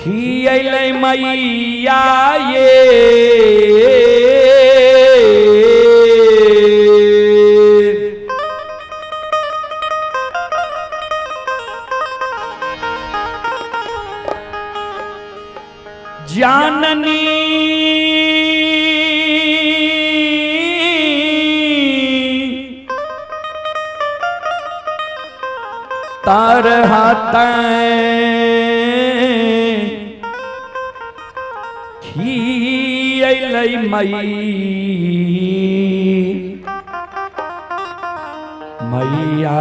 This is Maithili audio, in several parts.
खियलै मैया ये जाननी तरह खियलै मई मैया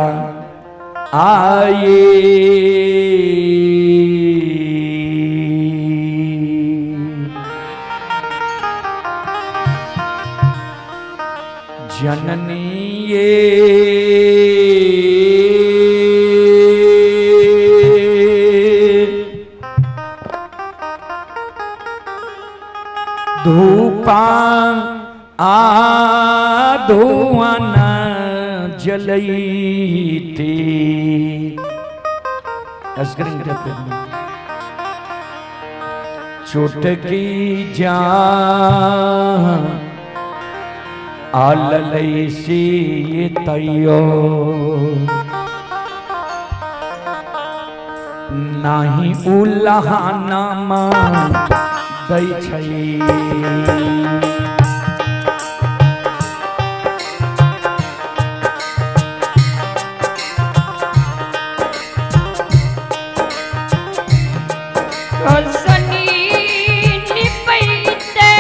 आए। जननी ये धूपा आ धुआं जलैते चुटकी जा आललै सी तैयो नाही उलहाना माँ दै छै। रोशनी निपैते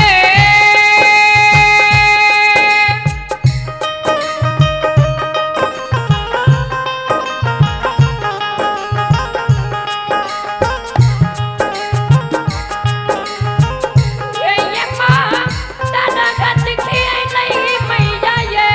ये माँ दादा गत खियलै मैया ये।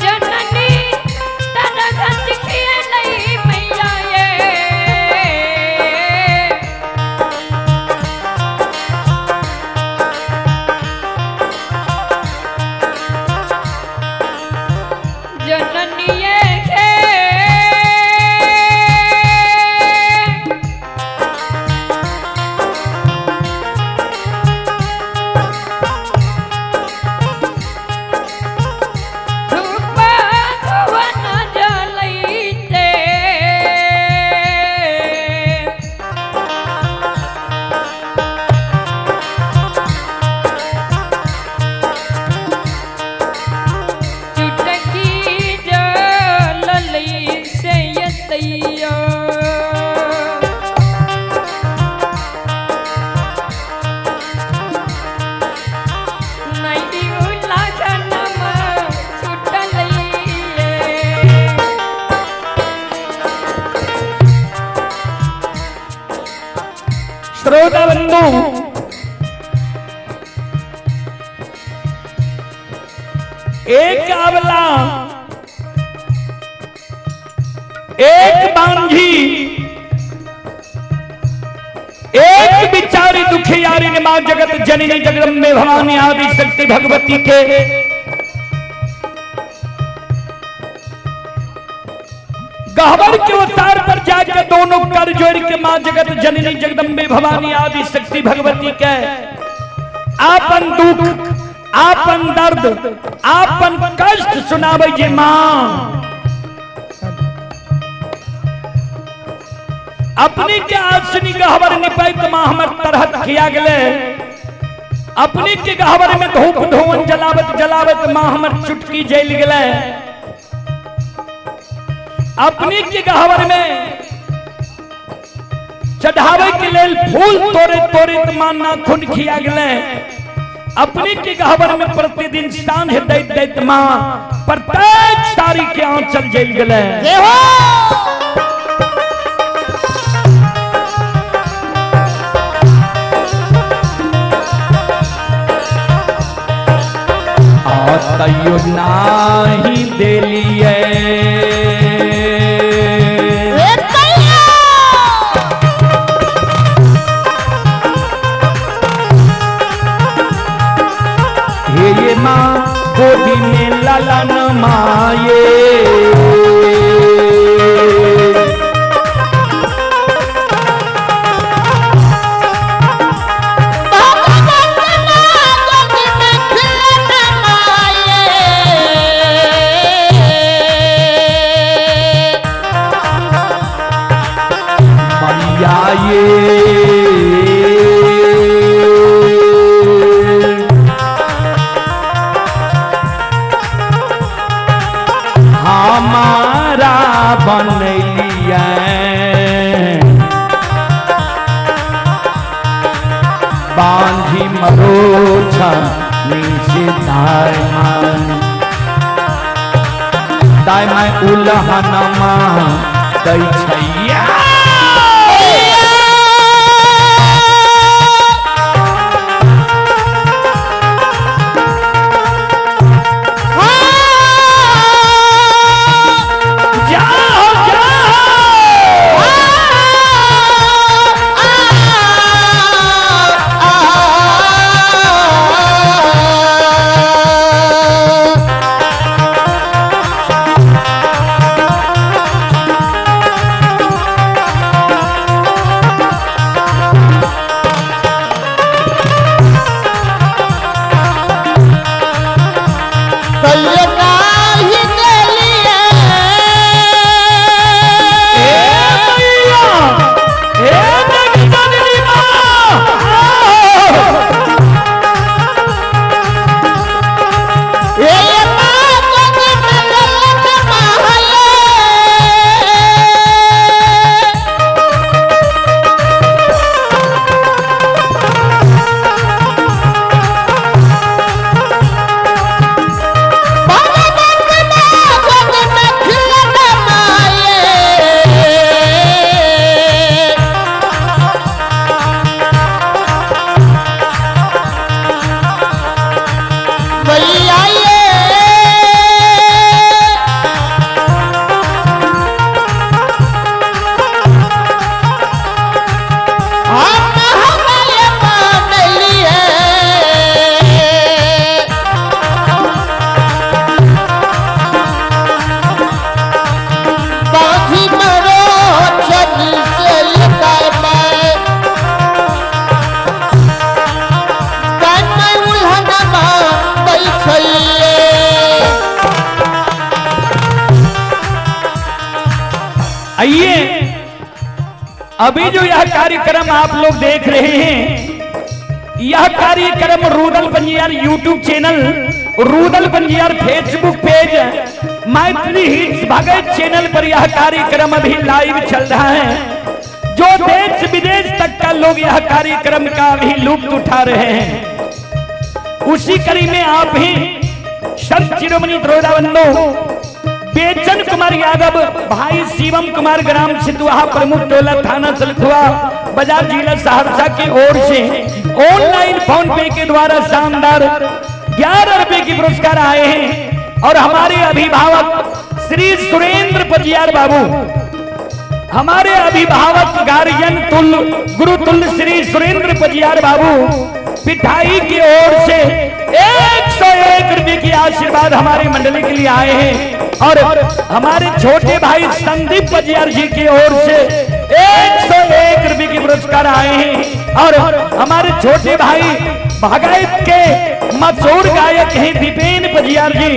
जननी तरगत खियलै मैया ये। जननी ये हे। धूप धुवन जलैते चुटकी जललै से यतैया। नहीं उलाघनम छुटलैये। श्रोता बंधु, एक अबला एक बांझी एक बिचारी दुखियारी ने मां जगत जननी जगदम्बे भवानी आदि शक्ति भगवती के गहबर के अवतार पर जाकर दोनों कर जोड़ के मां जगत जननी जगदम्बे भवानी आदि शक्ति भगवती के आपन दुख आपन दर्द आपन कष्ट सुनाबै जे मां अपने के आसनी गहबर निपैत मां हमर तरहत खिया गेले। अपने के गहबर में धूप धुवन जलावत जलावत मां हमर चुटकी जल गेले। अपने के गहबर में चढ़ावे के लेल फूल तोड़े तोड़े मां नाखून खिया गेले। अपने के गहबर में प्रतिदिन सांझ दैत दैत मां प्रत्येक साड़ी के आंचल जल गेले। जय हो। आ तैयो नाही देलिए ए तैयो। माँ गोदी में ललन माये। मैया ये हमारा बनलिया बांझी मरोछा नीचे दाय माय दाय माय उलहन माँ दै छैया। जाओ जाओ। ए मैया, ए जगदम्बे माँ, आओ। आइए, अभी जो यह कार्यक्रम आप लोग देख रहे हैं, यह कार्यक्रम Rudal Panjiyar YouTube channel, Rudal Panjiyar Facebook page, Maithili hits Bhagat channel पर यह कार्यक्रम अभी लाइव चल रहा है। जो देश विदेश तक का लोग यह कार्यक्रम का अभी लुत्फ उठा रहे हैं। उसी कड़ी में आप ही संत शिरोमणि द्रोणाबंधु बेचन कुमार यादव, भाई शिवम कुमार, ग्राम सितुहा, प्रमुख टोला, थाना सलखुआ बाजार, जिला सहरसा की ओर से ऑनलाइन फोन पे के द्वारा शानदार 11 रुपए की पुरस्कार आए हैं। और हमारे अभिभावक श्री सुरेंद्र पजियार बाबू, हमारे अभिभावक गार्जियन तुल गुरुतुल्य श्री सुरेंद्र पजियार बाबू पिठाई की ओर से 101 रुपए की आशीर्वाद हमारी मंडली के लिए आए हैं। और हमारे छोटे भाई संदीप पजियार जी की ओर से 101 रुपए की पुरस्कार आए हैं। और हमारे छोटे भाई भगायत के मशहूर गायक हैं दीपेन पजियार जी,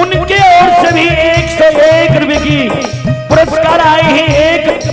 उनके ओर से भी 101 रुपए की पुरस्कार आए हैं। एक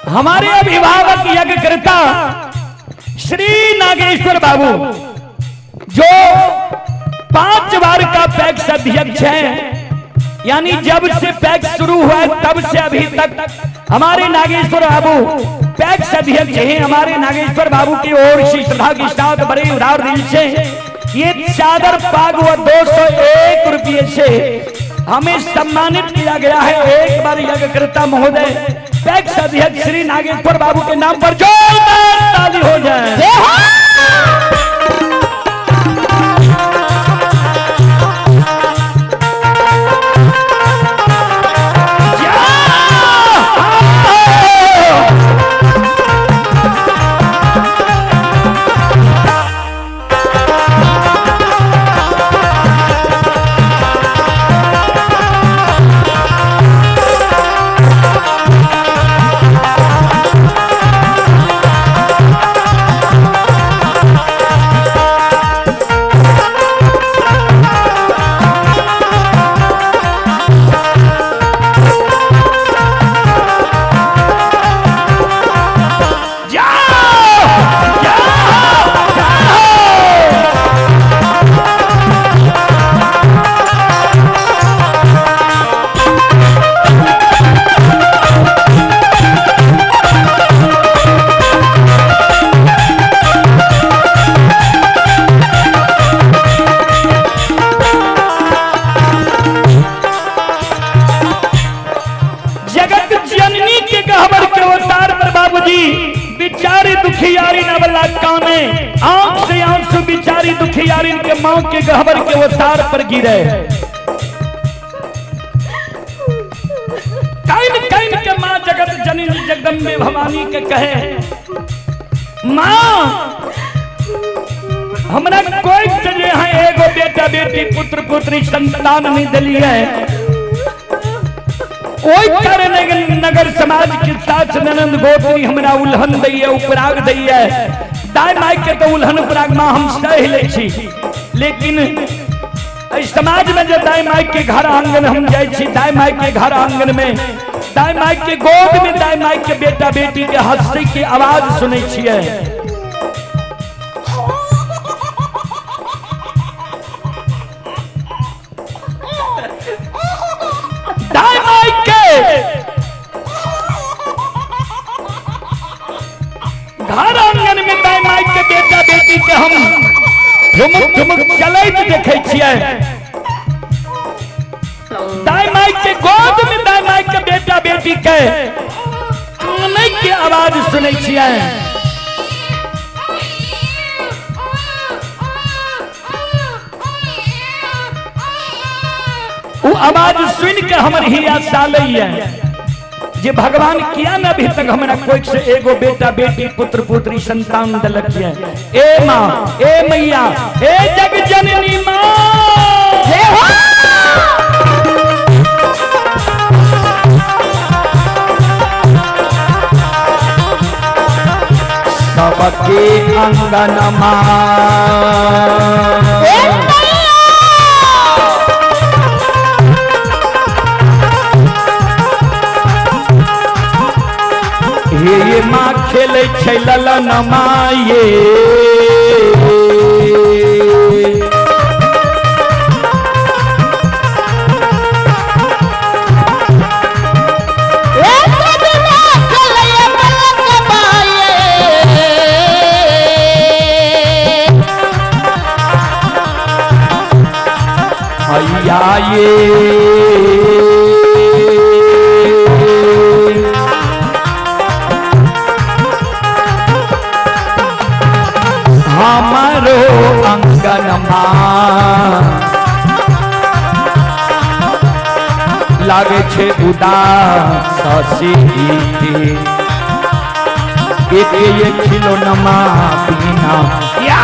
हमारे अभिभावक यज्ञकर्ता श्री नागेश्वर बाबू, जो 5 बार का पैक्स अध्यक्ष हैं, यानी जब से पैक्स शुरू हुआ है तब से अभी तक हमारे नागेश्वर बाबू पैक्स अध्यक्ष हैं। हमारे नागेश्वर बाबू की ओर से श्रद्धा के साथ बड़े उदार दिल से ये चादर पाग व 201 रुपये से हमें सम्मानित किया गया है। एक बार यज्ञकर्ता महोदय पैक्स अध्यक्ष श्री नागेश्वर बाबू के नाम पर जोरदार ताली हो जाए। जगत जननी के गहबर के अवतार पर बाबूजी बिचारी दुखियारी नवला काने आंख से आंसू बिचारी दुखियारी के मां के गहबर के अवतार पर गिरे। काइन काइन के मां जगत जननी जगदम्बे भवानी के कहे, मां हमरा कोई से जे है एगो बेटा बेटी पुत्र पुत्री संतान नहीं दिली है, ओई कारण नगर समाज के साथ ननंद गोत्री हमरा उल्हन दैया उपराग दैया। दाय माय के तो उल्हन उपराग मां हम सह लै छी, लेकिन एहि समाज में जे दाय माय के घर आंगन हम जाइ छी, दाय माय के घर आंगन में दाय माय के गोद में दाय माय के बेटा बेटी के हंसी के आवाज सुनै छियै। दाय माय के घर आंगन में दाय माय के बेटा बेटी के हम ठुमुक ठुमुक चलैत देखै छियै। दाय माय के गोद में दाय माय के बेटा बेटी के कानै के आवाज सुनै छियै। वो आवाज सुन के हमर हिया सालैया जे भगवान किया न अभी तक हमरा कोई से एगो बेटा बेटी पुत्र पुत्री संतान दलक है। ए माँ, ए मैया, ए जग जननी माँ, सबके अंगन माँ हे माँ खेलै छै ललन माये, हैया ये हमारो अंगन माँ लागे छे उदास सीते, एक ये खिलौना बिना या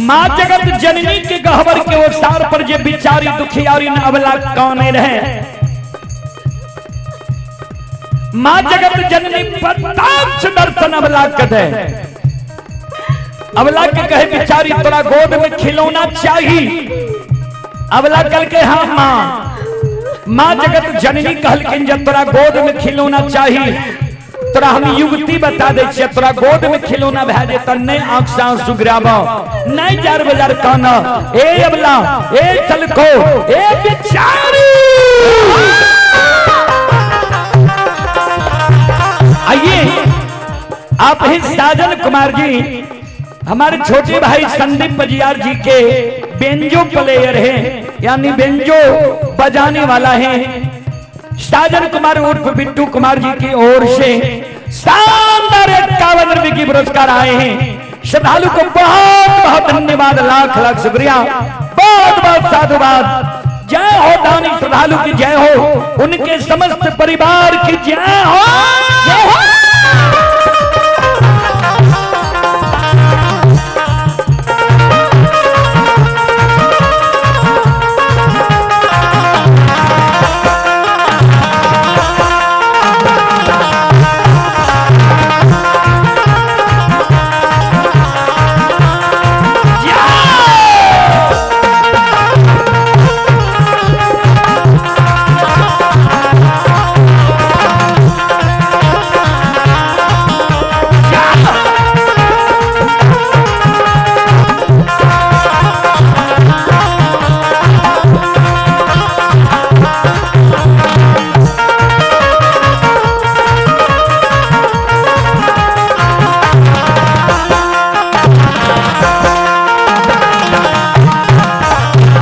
माँ जगत जननी के गहबर के ओसार पर जे बिचारी दुखियारी न अबला काने रहे। माँ जगत जननी प्रत्यक्ष दर्शन अबला के दे। अबला के कहे बिचारी तोरा गोद में खिलौना चाहिए। अबला कल के हाँ माँ। माँ जगत जननी कहलखिन जब तोरा गोद में खिलौना चाहिए तोरा हम युवती बता दे छियै, तोरा गोद में खिलौना भए जेतऽ, नहि आंख से आंसू गिराब, नहि जार बाजार कान। ए अबला, ए चलको, ए बिचारी, आइए आप ही साजन कुमार जी हमारे छोटे भाई संदीप पजियार जी के बेंजो प्लेयर हैं, यानी बेंजो बजाने वाला है। साजन कुमार उर्फ बिट्टू कुमार जी की ओर से शानदार 51 रुपए की पुरस्कार आए हैं। श्रद्धालु को बहुत बहुत धन्यवाद, लाख लाख शुक्रिया, बहुत बहुत साधुवाद। जय हो दानी श्रद्धालु की जय हो, उनके समस्त परिवार की जय हो, जय हो।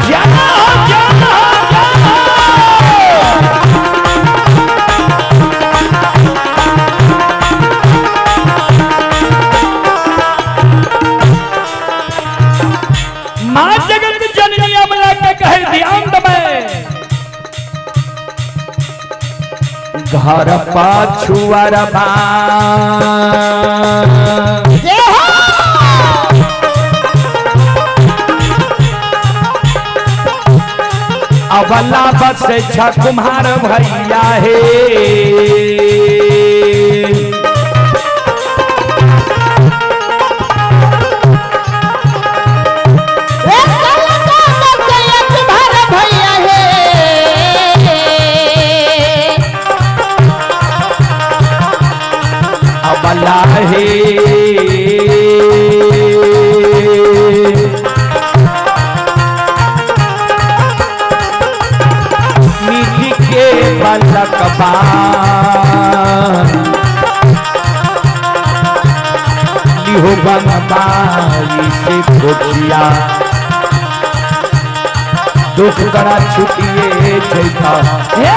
जय हो, जय हो, जय हो। माँ जगत जननी अमला के कहे ध्यान दबे घर पाछुअर जय हो। अबला बस छ कुम्हार भैया हे। ए कलका बसैया तुम्हारा भैया हे। अबला हे मिट्टी के बलकबा लिहो बनबाई से भोजिया दुख करा छुटिए जैता। ए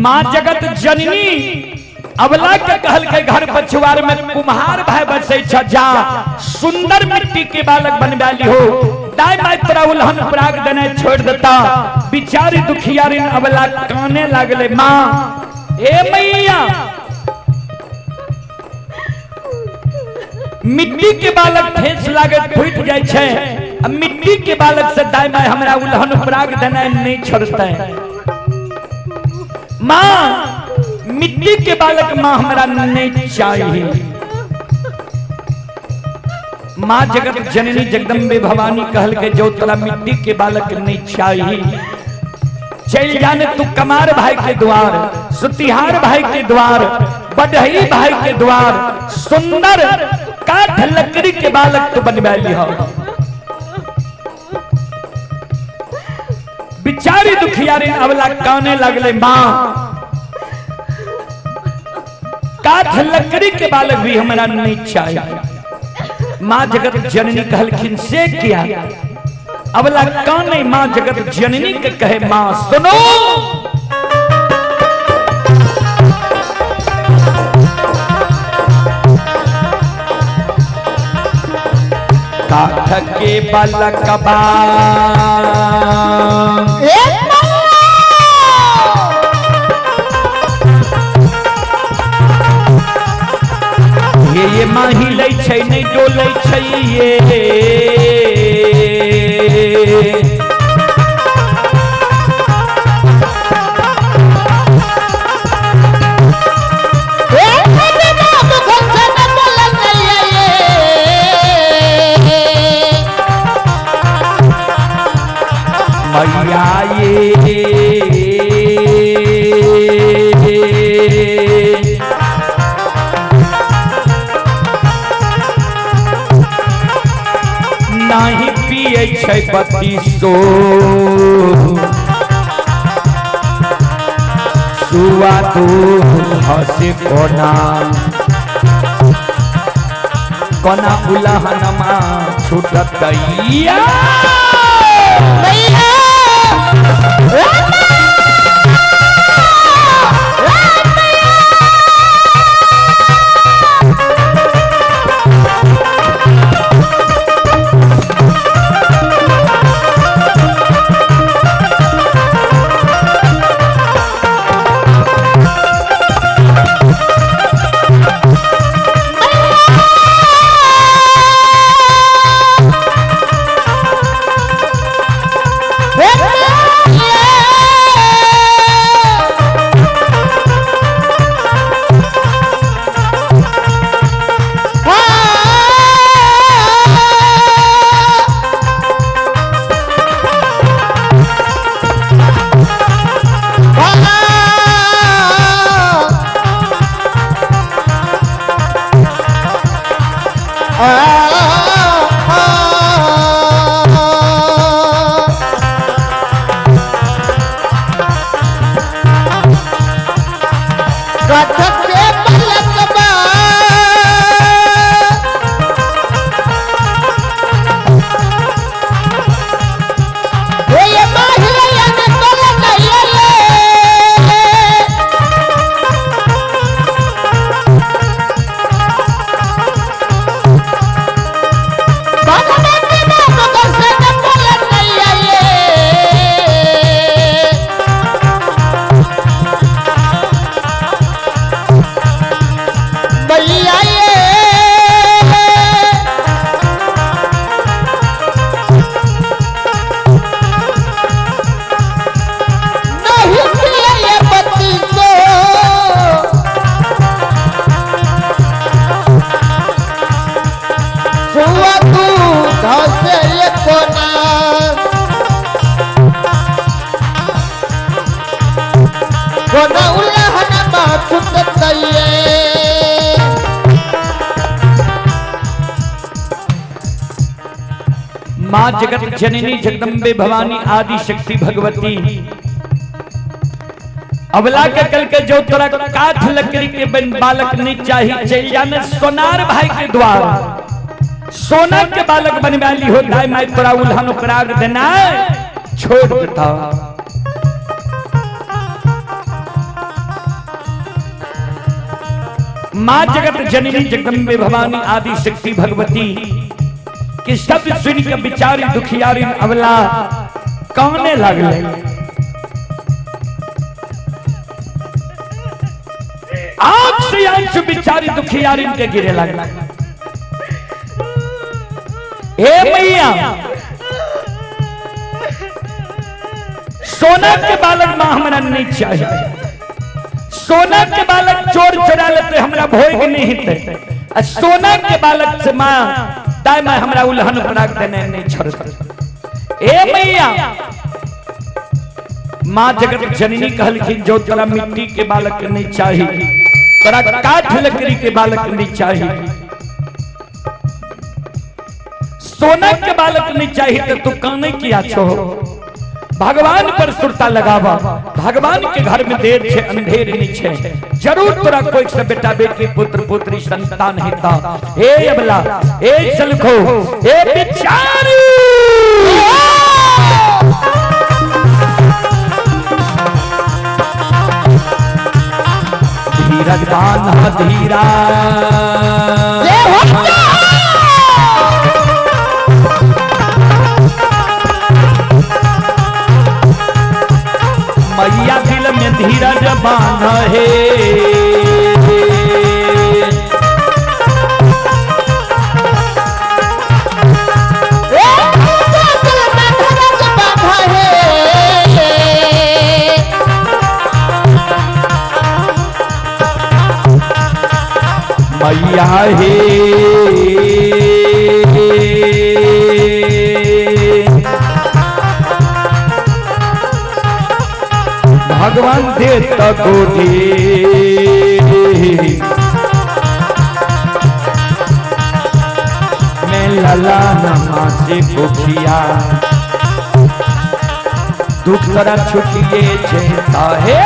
माँ जगत जननी अबला के कहल के घर पछुआर में कुम्हार भाई बसै छ, जा सुंदर मिट्टी के बालक बनवा लिहो, दाई माई तोरा उल्हन पराग देने छोड़ देता। बिचारी दुखियारिन अबला काने लागले, माँ हे मैया मिट्टी के बालक ठेस लागे फूट जाय छै, आ मिट्टी के बालक से दाई माई हमरा उल्हन पराग देने नहीं छोड़ते। माँ मिट्टी के बालक माँ हमरा नहीं चाहिए। माँ जगत जननी जगदम्बे भवानी कहल के जो तोरा मिट्टी के बालक नहीं चाहिए, चल जाने तू कमार भाई के द्वार, सुतिहार भाई के द्वार, बढ़ई भाई के द्वार, सुंदर काठ लकड़ी के बालक तू बनवा लिह। बिचारी दुखियारी अबला काने लगले, माँ काठ लकड़ी के बालक भी हमरा नहीं चाहिए। माँ जगत जननी कहलखिन से किया? अबला काने माँ जगत जननी के कहे, माँ सुनो, काठ के बालकबा ये माही लै छै नहीं डोलै छै ये, मैया ये नाही पिए छै बत्तीसो सुआ दूध हसे कोना कोना उलहनमा छूटतैया। माँ जगत जननी जगदम्बे भवानी आदि शक्ति भगवती अबला के कल के जो तोरा काठ लकड़ी के बन बालक नहीं चाहिए, चल जाने सोनार भाई के द्वार, सोना के बालक बनवा ली हो, दाई माई तोरा उल्हन उपराग देना छोड़ देता। माँ जगत जननी जगदम्बे भवानी आदि शक्ति भगवती के शब्द सुन के बिचारी दुखियारी अवला काने लगले। आंख से आंसू बिचारी दुखियारी के गिरे लगला। हे मैया, सोना के बालक मां हमरा नहीं चाहिए, सोना के बालक चोर चोरा लेते हमरा भोग नहीं हिते, आ सोना के बालक से मां ताई मां हमरा उल्हन बना के देने नहीं छोड़। हे मैया, मां जगत जननी कहलखिन जो तोरा मिट्टी के बालक नहीं चाहिए, तोरा काठ लकड़ी के बालक नहीं चाहिए, सोना के बालक नहीं चाहिए, तो तू काने किया छो? भगवान पर सुरता लगावा, भगवान के घर में देर छे अंधेर नहीं छे, जरूर तोरा कोई से बेटा बेटी पुत्र पुत्री संतान हेता। हे अबला, हे सलखो, हे बिचारी, धीरज बांधा धीरा, मैया दिल में धीरज बांध हे, मैया हे, भगवान देत गोदी मैं लला नमा से भूखिया दुख तोरा छुटिए जेता हे।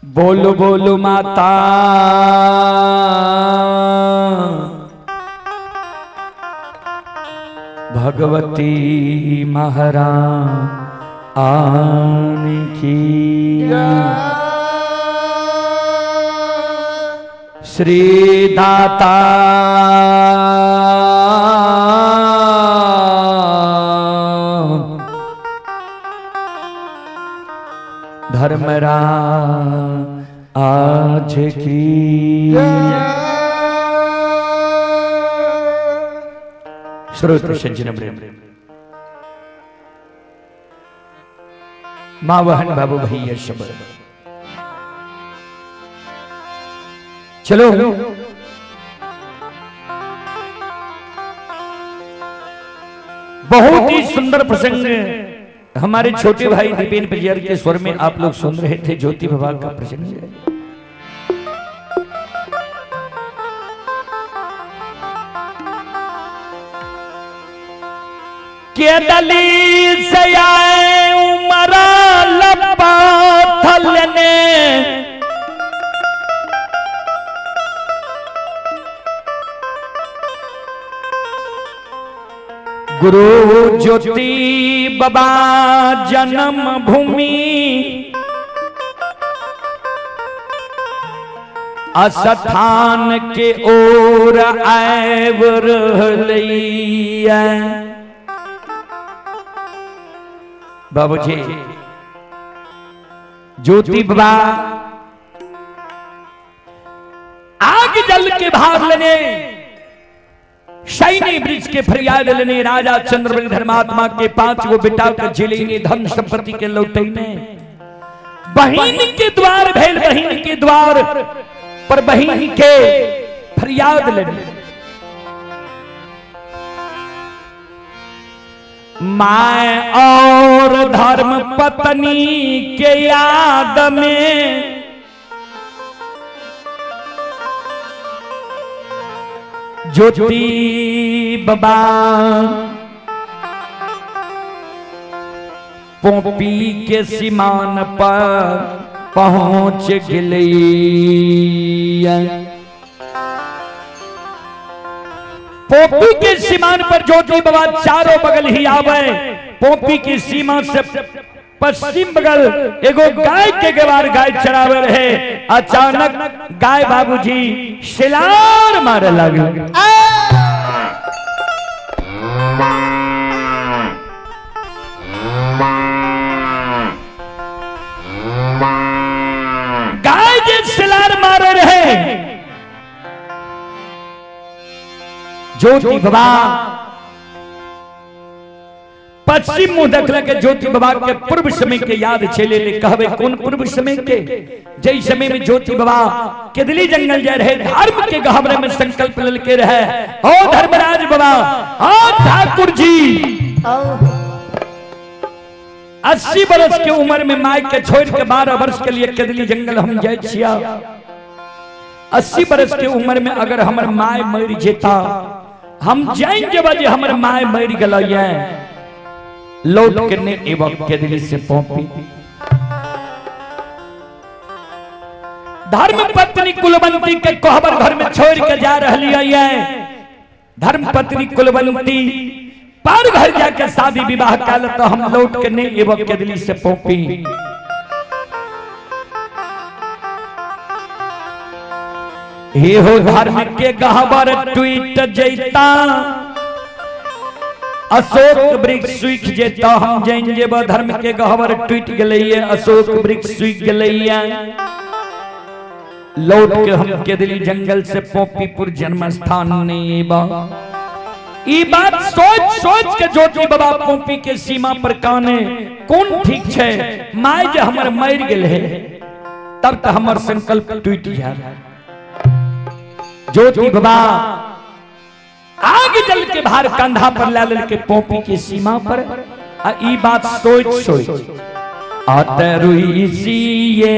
बोलो बोलो माता भगवती महारानी की। श्री दाता धर्मरा आज की। श्रोत सज्जन प्रेम माँ बहन बाबू भैया सब, चलो बहुत ही सुंदर प्रसंग हमारे छोटे भाई दीपेन पिजर के स्वर में आप लोग सुन रहे थे ज्योति बाबा का प्रसंग। के दली से आए उमरा लपा थलने गुरु ज्योति बाबा जन्म भूमि स्थान के ओर आब रहलैया। बाबूजी ज्योति बाबा आग जल के भाग लेने सैनी ब्रिज के फरियाद लेने राजा चंद्रबली धर्मात्मा के 5 गो बेटा के झेलेने धन संपत्ति के लौटैने बहिन के द्वार भेल बहिन के द्वार पर बहिन के फरियाद लेने my और धर्म पत्नी के याद में ज्योति बाबा पोपी के सीमान पर पहुंच गई। पोपी के सीमान पर ज्योति बाबा चारों बगल ही आवे। पोपी की सीमा से पश्चिम बगल एगो गाय के गवार गाय चरावे रहे। अचानक गाय बाबूजी शिलार मारे लगे। गाय जे शिलार मारे रहे ज्योति बाबा पश्चिम मुंह देखल के ज्योति बाबा के पूर्व समय के याद छेले ले। कहबे कौन पूर्व समय के? जै समय में ज्योति बाबा केदली जंगल जाए रहे धर्म के गहबरे में संकल्प ललके रहे। ओ धर्मराज बाबा, ओ ठाकुर जी, 80 बरस के उम्र में माई के छोड़ के 12 वर्ष के लिए केदली जंगल हम जाए छिया। 80 बरस के उम्र में अगर हमर my मर जेता हम जान जेबा जे हमर my मर गेल ये लौट के ने एबा केदली से पौपी। धर्म पत्नी कुलवंती के कोहबर घर में छोड़ के जा रही है। धर्म पत्नी कुलवंती पर घर जाके शादी विवाह कर तो हम लौट के नहीं एबा केदली से पौपी। हे हो धर्म के गहबर टूट जैता अशोक वृक्ष सूख जेता। हम जान जेब धर्म के गहबर टूट गेलैया अशोक वृक्ष सूख गेलैया। लौट के हम केदली जंगल से पोपीपुर जन्म स्थान नहीं एबा। ई बात सोच सोच के ज्योति बाबा पोपी के सीमा पर काने कौन ठीक छै my जे हमर मर गेल है तब तो हमर संकल्प टूट जाए। ज्योति बाबा आग जल के भार कंधा पर ला लेल के पोपी के सीमा पर आ ई बात सोच सोच आतरुई ये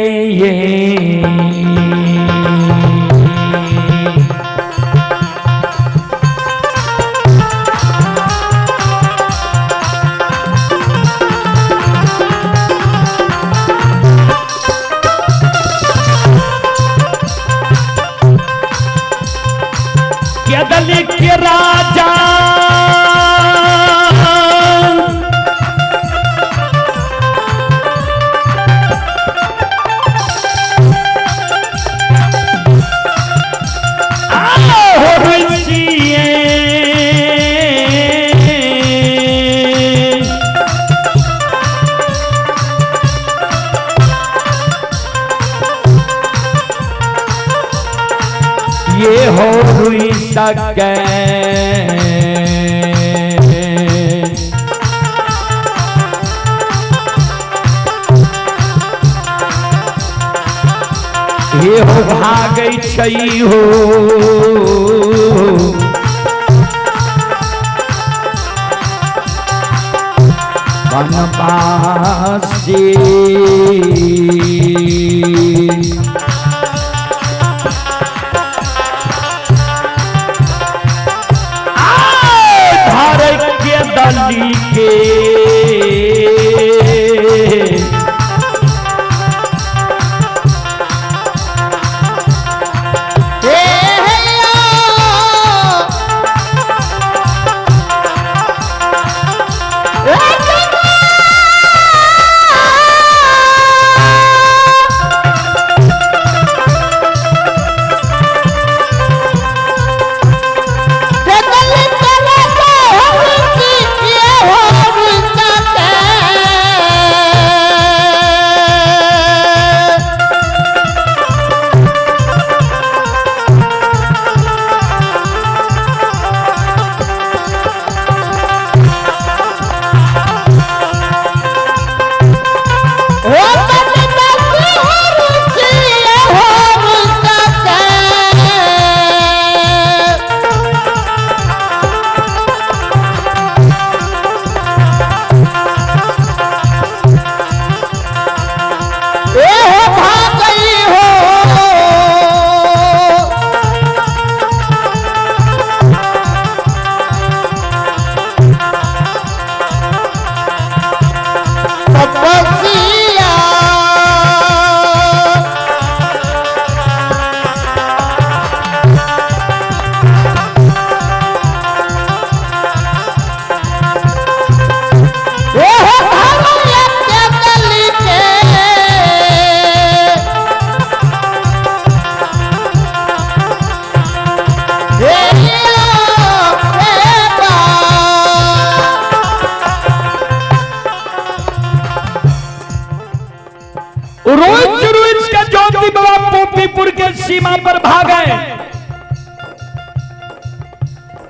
के राजा के। हे हो भागै छै हो वनवासी। धार के दली के हे हैया तपस्या। ए हो धर्म के बलि के हे हे बा। रोज रोज का ज्योति बाबा पोपीपुर के सीमा पर भागे।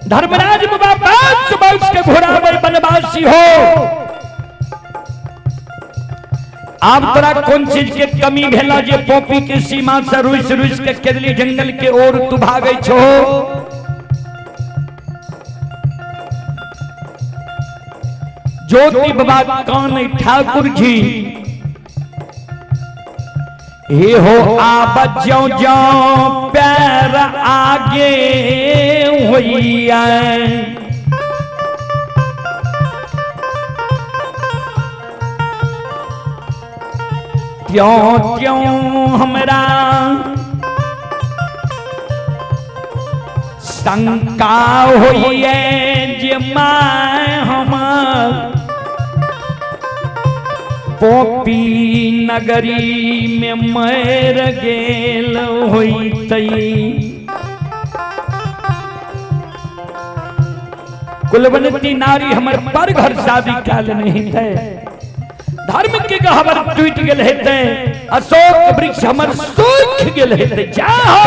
धर्मराज बाबा 5 वर्ष के घोड़ा पर बनवासी हो। आप तोरा कौन चीज के कमी भेला जे पोपी के सीमा से रुस रुस के केदली जंगल के ओर तू भागे छो? ज्योति बाबा कौन ठाकुर जी हे हो आब ज्यो ज्यो पैर आगे होइया त्यों त्यों हमरा शंका होइए जे my हमर पोपी नगरी में मर गेल होइतई। कुलवंती नारी हमर पर घर शादी काल नहीं थे, धर्म के गहबर टूट गेल हेते, अशोक वृक्ष हमर सूख गेल हेते। जाहो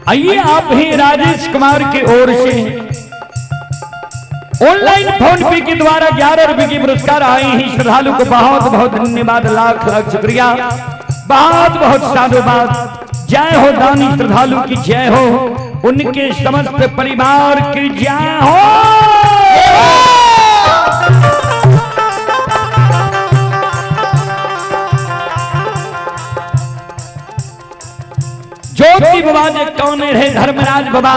आइए आप ही राजेश कुमार की ओर से ऑनलाइन फोन पे के द्वारा 11 रुपए की पुरस्कार आए हैं श्रद्धालु को बहुत बहुत धन्यवाद, लाख लाख शुक्रिया, बहुत बहुत साधुवाद। जय हो दानी श्रद्धालु की जय हो, उनके समस्त परिवार की जय हो। ज्योति बाबा जे कौन रहे धर्मराज बाबा,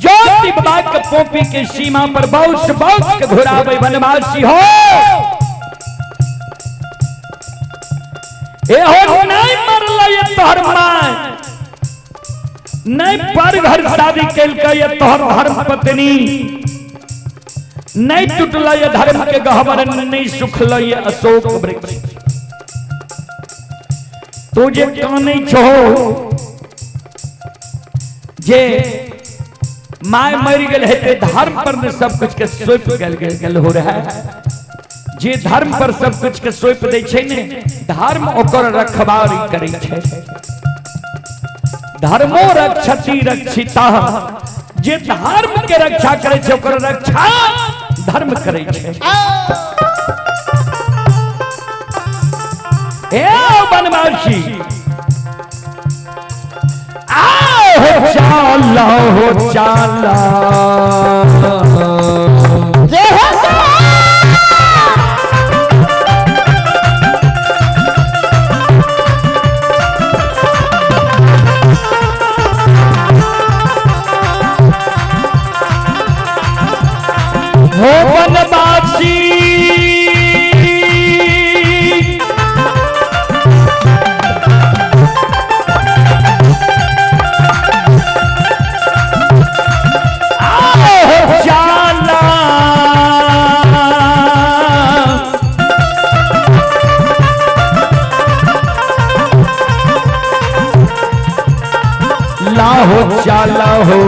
ज्योति बाबा के पोपी के सीमा पर बहुत बहुत के घुरावे वनवासी हो। ए हो नहीं मरल ये तोहर माय, नहीं पर घर शादी केलकै ये तोहर धर्म पत्नी, नहीं टूटल ये धर्म के गहबर, नहीं सुखल ये अशोक वृक्ष। तू जे कानै छो जे my मरि गेल हेतै, धर्म पर ने सब कुछ के सौंप गेल गेल गेल हो रहा है। जे धर्म पर सब कुछ के सौंप दै छै ने, धर्म ओकर रखवारी करै छै। धर्मो रक्षति रक्षिता, जे धर्म के रक्षा करै छै ओकर रक्षा धर्म करै छै। ए बनवासी आओ हो चाला हो चाला। जय हो। हो बनवासी आओ हो चाला। लाहो चाला हो।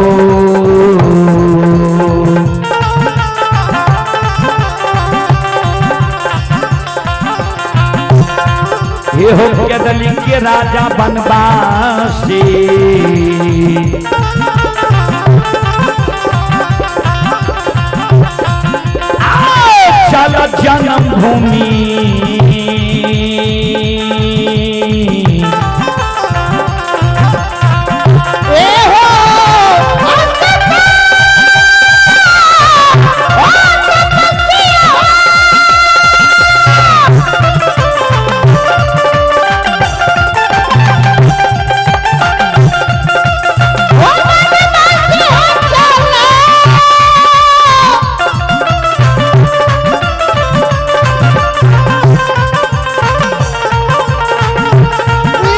हे हो केदली के राजा बनवासी, आओ चल जन्म भूमि। ए हो।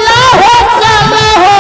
लाहो चल हो।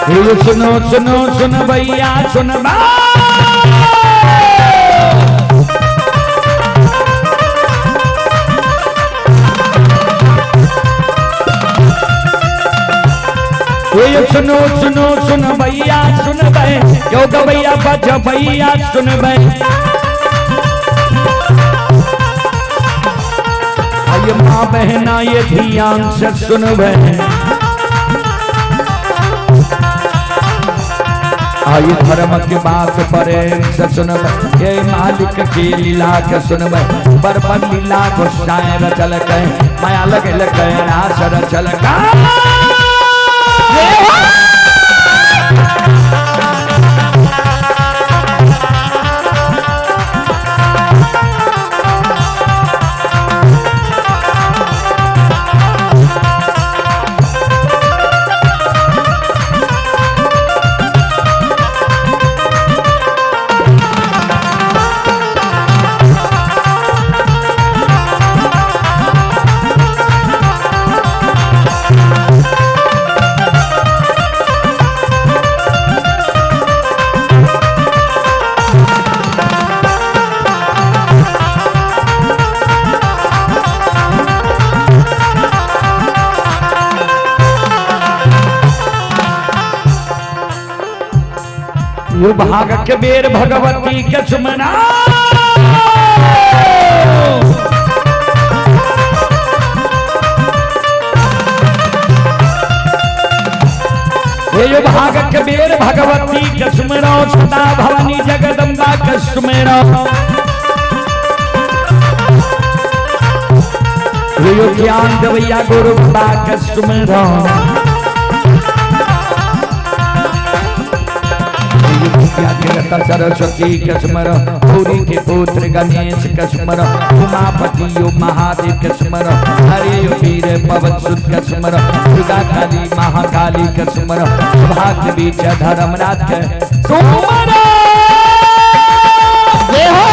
हे सुनो सुनो सुन भैया सुन बा। हे सुनो सुनो सुन भैया सुन बे, योग भैया बज भैया सुन बे। आइए माँ बहना ये ध्यान से सुन बे। आई धर्म के बात प्रेम से सुनब, ये मालिक के लीला के सुनब। बरबर लीला गोसाई रचल के, माया लगल के रास रचल का। यो भाग के बेर भगवती के सुमना। हे यो भाग के बेर भगवती के सुमरो, सदा भवानी जगदम्बा के सुमरो। हे यो ज्ञान देवैया गुरु बाबा के सुमरो। सरस्वती के स्मर, गौरी के पुत्र गणेश के स्मर, उमापति यो महादेव के स्मर, हरे यो वीर पवन सुत के स्मर, दुर्गा काली महाकाली के स्मर, भाग्य बीच धर्मराज के सुमर। जय हो।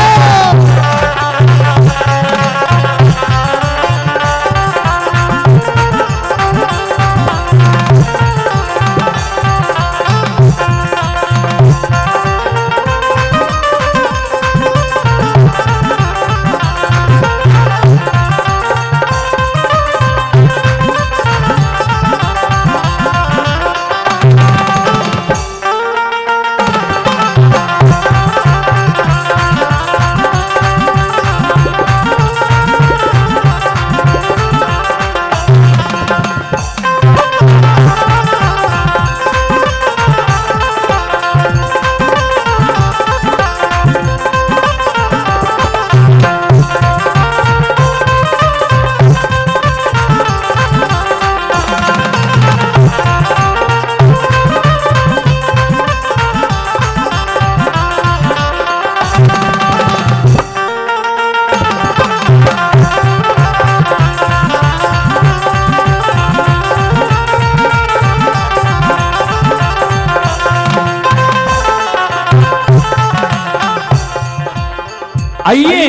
आइए,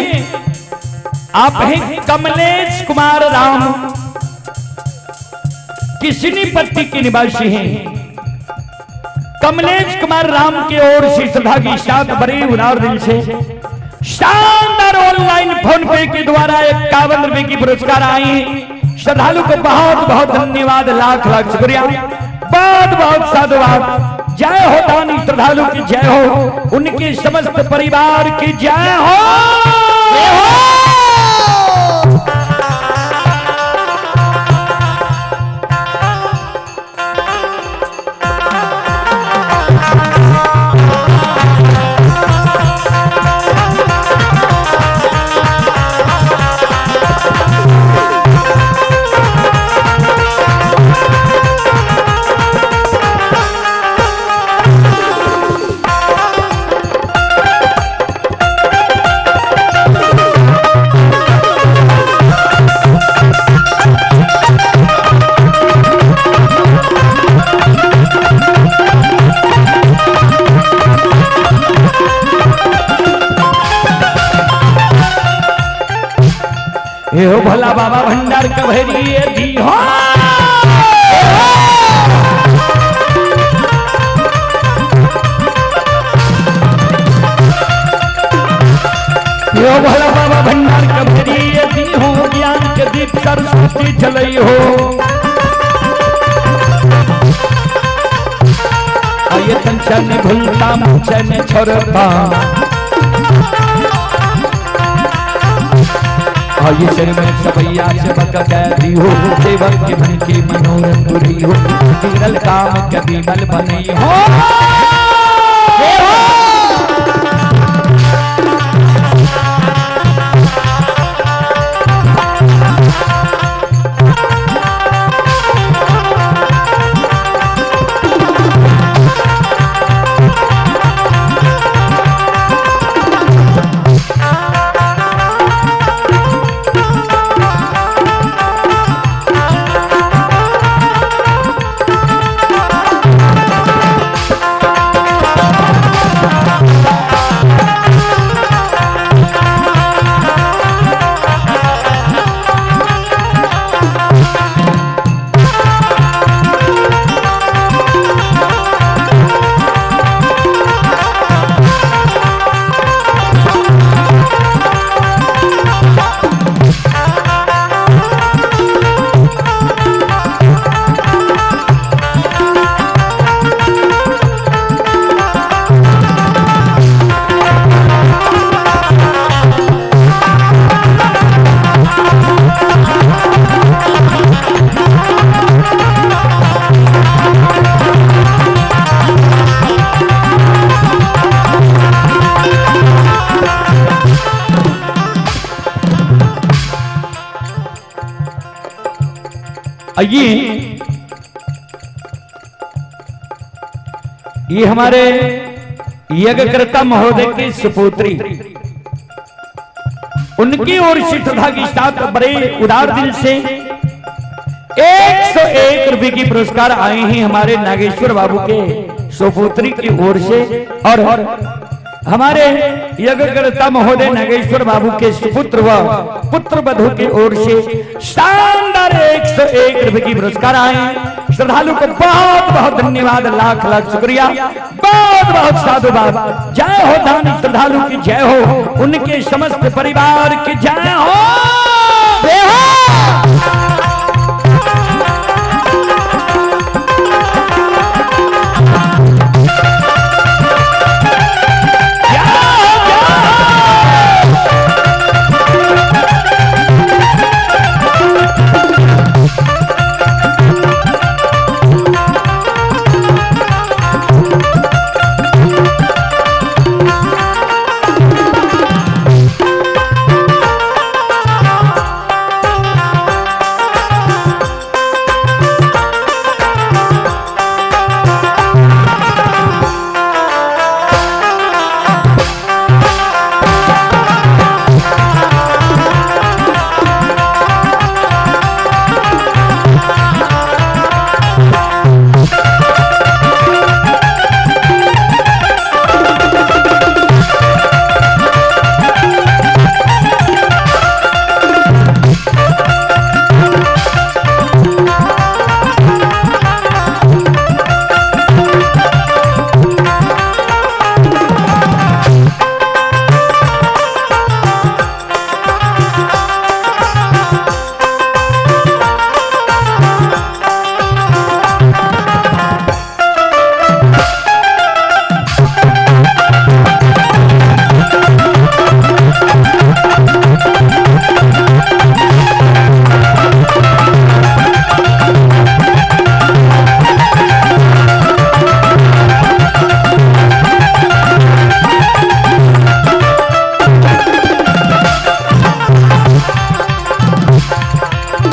आप हैं कमलेश कुमार राम, किसनी पट्टी के निवासी हैं। कमलेश कुमार राम के ओर से श्रद्धा की साथ बड़े उदार दिल से शानदार ऑनलाइन फोन पे के द्वारा 51 रुपए की पुरस्कार आए। श्रद्धालु को बहुत बहुत धन्यवाद, लाख लाख शुक्रिया, बहुत बहुत साधुवाद। जय हो दानी श्रद्धालु की जय हो, उनके समस्त परिवार की जय हो। जय हो। हे हो भोला बाबा भंडार कभरी दी हो। हे हो भोला बाबा भंडार कभरी दी हो, ज्ञान के दीप सरस्वती जलई हो। आये कंचन भूलता मुचन छोड़ता, आये सिर में सबैया सेवक कैदी हो, सेवक के मन की मनोरथ पूरी हो, बिगड़ल काम कभी बल बनी हो। आइए, ये हमारे यज्ञकर्ता महोदय की सुपुत्री, उनकी ओर से श्रद्धा के साथ बड़े उदार दिल से 101 रुपए की पुरस्कार आए हैं हमारे नागेश्वर बाबू के सुपुत्री की ओर से। और हमारे यज्ञकर्ता महोदय नागेश्वर बाबू के सुपुत्र व पुत्र वधु की ओर से शानदार 101 रुपए की पुरस्कार आए हैं। श्रद्धालु को बहुत बहुत धन्यवाद, लाख लाख शुक्रिया, बहुत बहुत साधुवाद। जय हो दान श्रद्धालु की जय हो, उनके समस्त परिवार की जय हो। जय हो। जय हो, जय हो।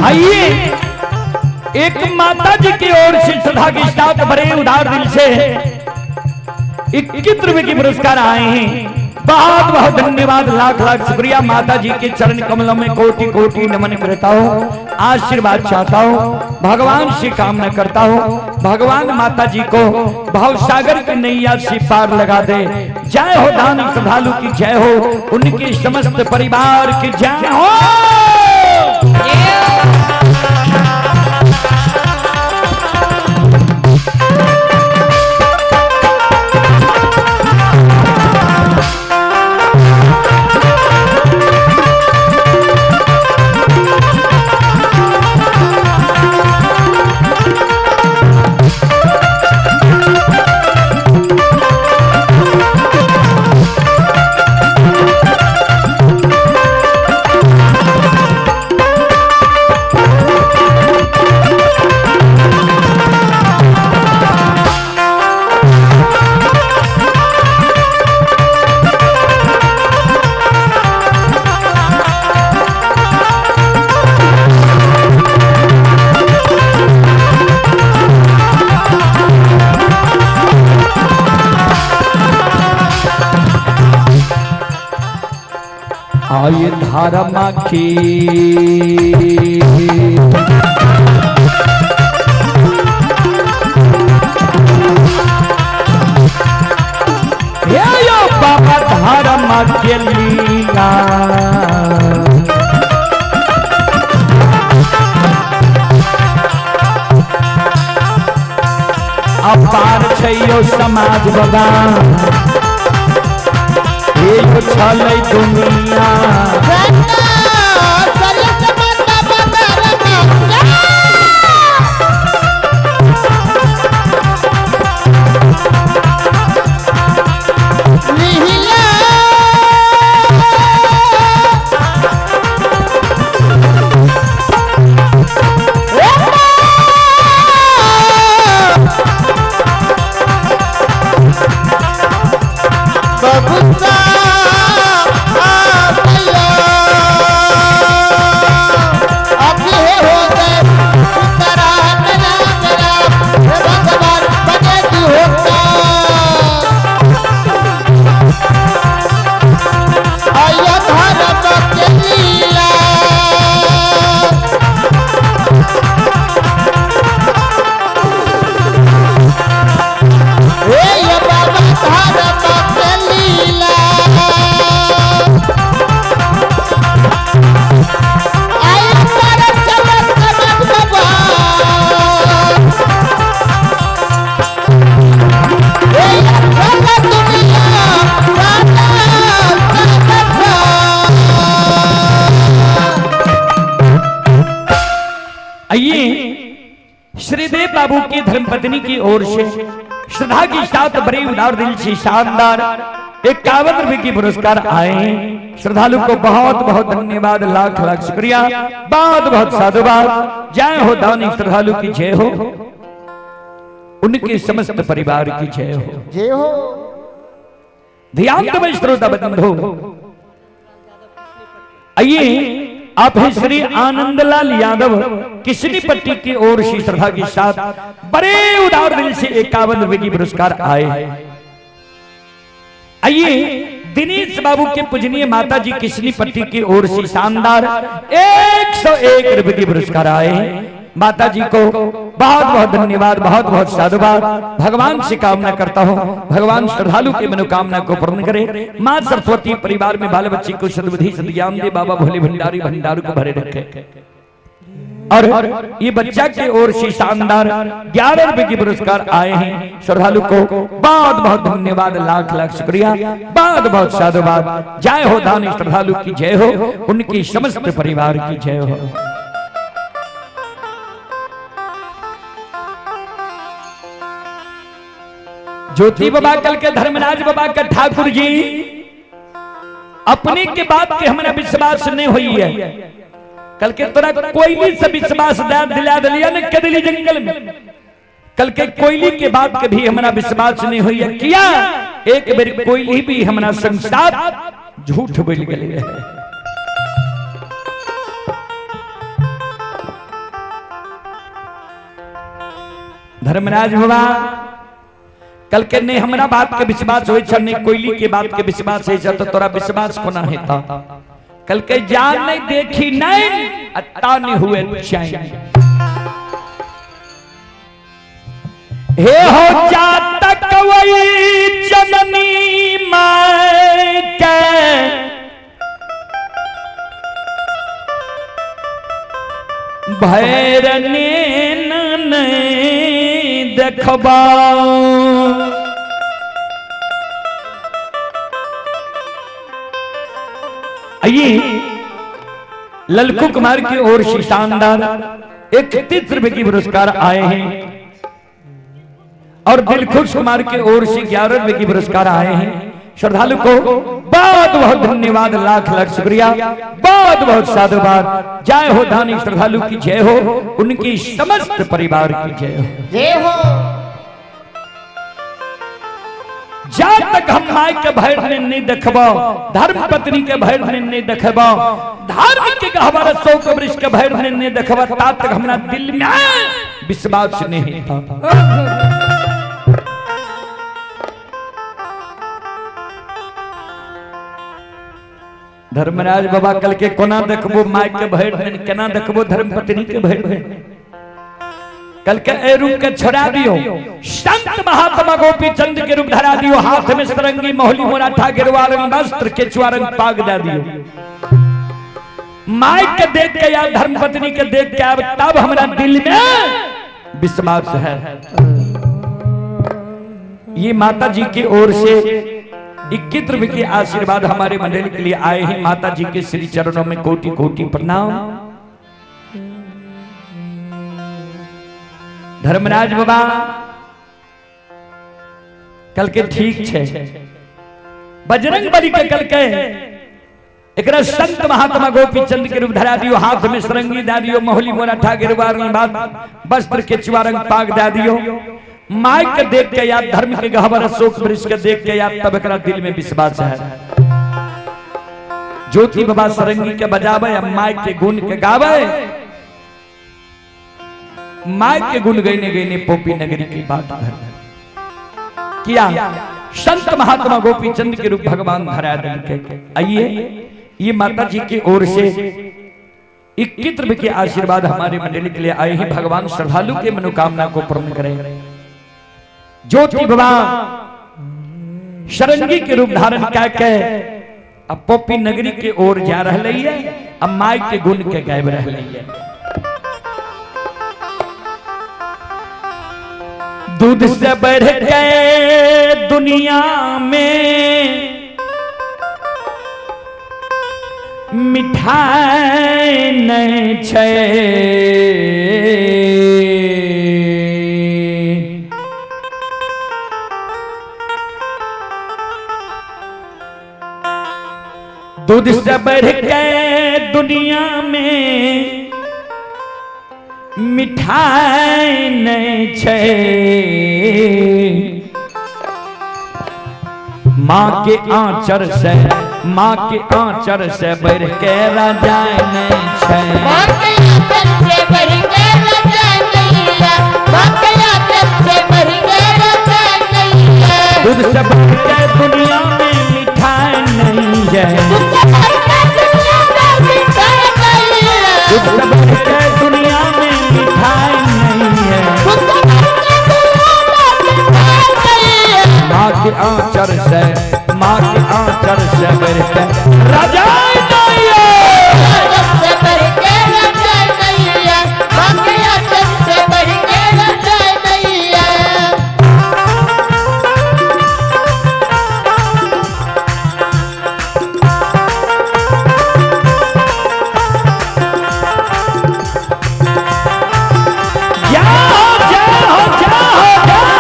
आइए, एक माता जी की ओर से श्रद्धा के साथ बड़े उदार दिल से 21 रुपए की पुरस्कार आए हैं। बहुत बहुत धन्यवाद, लाख लाख शुक्रिया। माता जी के चरण कमलों में कोटि कोटि नमन करता हूँ, आशीर्वाद चाहता हूँ, भगवान से कामना करता हूँ, भगवान माता जी को भाव सागर की नैया से पार लगा दे। जय हो दान श्रद्धालु की जय हो, उनके समस्त परिवार की जय हो। आये धारा की हे यो बाबा धारा के लीला, अपार छैयो समाज बाबा, हे यो छलै दुनिया। बबुआ आ भैया। बाबू की धर्मपत्नी की ओर से श्रद्धा के साथ बड़े उदार दिल से शानदार 51 रुपए की पुरस्कार आए हैं। श्रद्धालु को बहुत बहुत धन्यवाद, लाख लाख शुक्रिया, बहुत बहुत साधुवाद। जय हो दानी श्रद्धालु की जय हो, उनके समस्त परिवार की जय हो। जय हो। ध्यान दो श्रोता बंधु, आइए आप हैं श्री आनंदलाल यादव किसनी पट्टी की ओर से श्रद्धा के साथ बड़े उदार दिल से 51 रुपए की पुरस्कार आए। आइए दिनेश बाबू के पूजनीय माता जी किसनी पट्टी की ओर से शानदार 101 रुपए की पुरस्कार आए। माता जी को बहुत बहुत धन्यवाद, बहुत बहुत साधुवाद। भगवान से कामना करता हूँ भगवान श्रद्धालु की मनोकामना को पूर्ण करे। माँ सरस्वती परिवार में बाल बच्चे को सद्बुद्धि सद्ज्ञान दे, बाबा भोले भंडारी भंडारू को भरे रखे। और ये बच्चा की ओर से शानदार 11 रुपए के पुरस्कार आए हैं। श्रद्धालु को बहुत बहुत धन्यवाद, लाख लाख शुक्रिया, बहुत बहुत साधुवाद। जय हो दानी श्रद्धालु की जय हो, उनकी समस्त परिवार की जय हो। ज्योति बाबा कल के धर्मराज बाबा का ठाकुर जी अपने के बात के हमरा विश्वास नहीं हुई है। कल के तोरा कोयली से विश्वास दिला दिलिया ने कदली जंगल में। कल के कोयली के बात के भी हमरा विश्वास नहीं हुई है। किया एक बेर कोयली भी हमरा संसार झूठ बोल गई है। धर्मराज बाबा कल के नहीं हमरा बात के विश्वास होई छ, नहीं कोयली के बात के विश्वास होई छ, तो तोरा विश्वास कोना हेता। कल के जान नहीं देखी नहीं अत्ता नहीं हुए चैन। हे हो जातक वही जननी my के भैरने नहीं देखबा। आइए ललकू कुमार की ओर से शानदार 31 रुपए की पुरस्कार आए हैं और दिलखुश कुमार की ओर से 11 रुपए की पुरस्कार आए हैं। श्रद्धालु को बहुत बहुत धन्यवाद, लाख लाख शुक्रिया, बहुत बहुत साधुवाद। जय हो दानी श्रद्धालु की जय हो, उनकी समस्त परिवार की जय हो। जय हो। जा तक हम my के भैर में नहीं देखबो, धर्म पत्नी के भैर में नहीं देखबो, धर्म के गहवर शोक वृक्ष के भैर में नहीं देखबो, ता तक हमरा दिल में विश्वास नहीं था। धर्मराज बाबा कल के कोना देखबो my के भैर में, केना देखबो धर्म पत्नी के भैर में। कल के ए रूप के छोड़ा दियो, संत महात्मा गोपी चंद के रूप धरा दियो, हाथ में सरंगी मोहली मोराठा गेरुआ रंग वस्त्र केचुआ रंग पाग दे दियो। My के देख के या धर्म पत्नी के देख के अब तब हमारा दिल में विश्वास है। ये माता जी की ओर से 21 रुपए के आशीर्वाद हमारे मंडल के लिए आए हैं। माता जी के श्री चरणों में कोटि कोटि प्रणाम। धर्मराज बाबा कल के ठीक छे बजरंग बली के कल के एकरा संत महात्मा गोपी चंद के रूप धरा दियो, हाथ में सरंगी दे दियो, मोहली मोराठा गेरुआ रंग वस्त्र के चुआ रंग पाग दे दियो। My के देख के या धर्म के गहवर अशोक वृक्ष के देख के या तब एकरा दिल में विश्वास है। ज्योति बाबा सरंगी के बजावे, my के गुण के गावे, my के गुण गईने गईने पोपी नगरी की बात धर किया। संत महात्मा गोपी चंद के रूप भगवान धरा दिल के। आइए ये माता जी की ओर से 21 रुपए के आशीर्वाद हमारे मंडली के लिए आए हैं। भगवान श्रद्धालु के मनोकामना को पूर्ण करें। ज्योति भगवान शरंगी के रूप धारण करके अब पोपी नगरी के ओर जा रही है, अब माई के गुण के गायब रह रही है। दूध से बढ़ के दुनिया में मिठाई नहीं छे। दूध से बढ़ के दुनिया में मिठाई नहीं छै। माँ के आंचर से, माँ के आंचर से बढ़ के रजाई नहीं छै। माँ के आंचल से बढ़ के रजाई नहीं है, माँ के आंचल से बढ़ के रजाई नहीं है। दूध से बढ़ के दुनिया में मिठाई नहीं है। दूध से बढ़ के दुनिया में मिठाई नहीं है। दूध से बढ़ के दुनिया में मिठाई नहीं है। दूध से बढ़ के दुनिया में मिठाई नहीं है। माँ के आंचर से, माँ के आंचर से बढ़ के रजाई नहीं है। आंचल से बढ़ के रजाई नहीं है, माँ के आंचल से बढ़ के रजाई नहीं है। जाओ जाओ जाओ जाओ।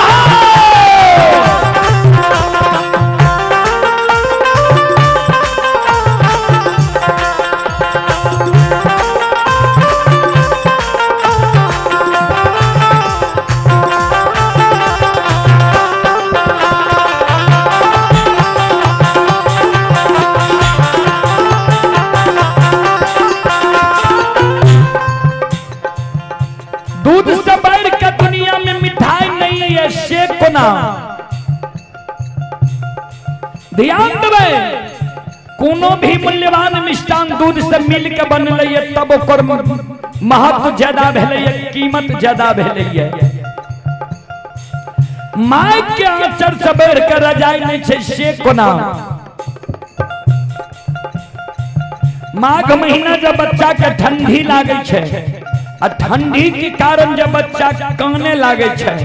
दूध से बढ़ के दुनिया में मिठाई नहीं है, से कोना ध्यान देबै। कोनो भी मूल्यवान मिष्टान दूध से मिल के बनलै है तब ओकर महत्व ज्यादा भेलै है, कीमत ज्यादा भेलै है। My के आंचर से बढ़ के रजाई नहीं छै, से कोना। माघ महीना जब बच्चा के ठंडी लागे छै आ ठंडी के कारण जब बच्चा काने लागे छै,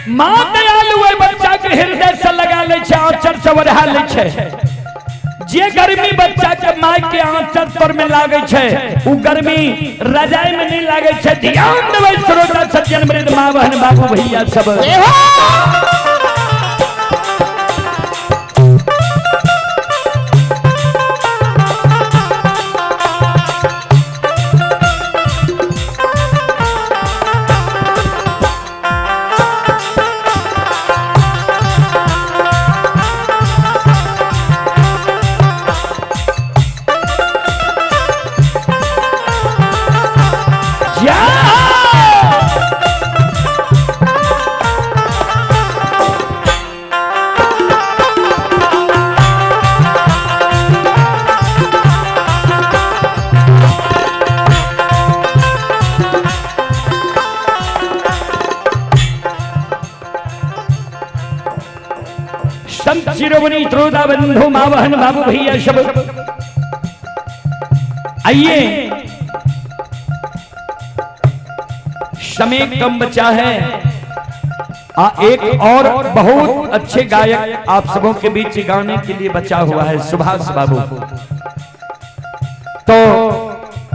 माँ दयालु ओहि बच्चा के हृदय से लगा लै छै, आंचर से ओढ़ा लै छै। जे गर्मी बच्चा के my के आंचर तर में लागे छै उ गर्मी रजाई में नहीं लागे छै। ध्यान देबै श्रोता सज्जन वृद्ध माँ बहन बाबू भैया सब। जा। संत शिरोमणि श्रोता बंधु माँ बहन बाबू भैया सब आइए, समय कम बचा है। एक और बहुत अच्छे गायक आप सबों के बीच गाने के लिए बचा हुआ है, सुभाष बाबू। तो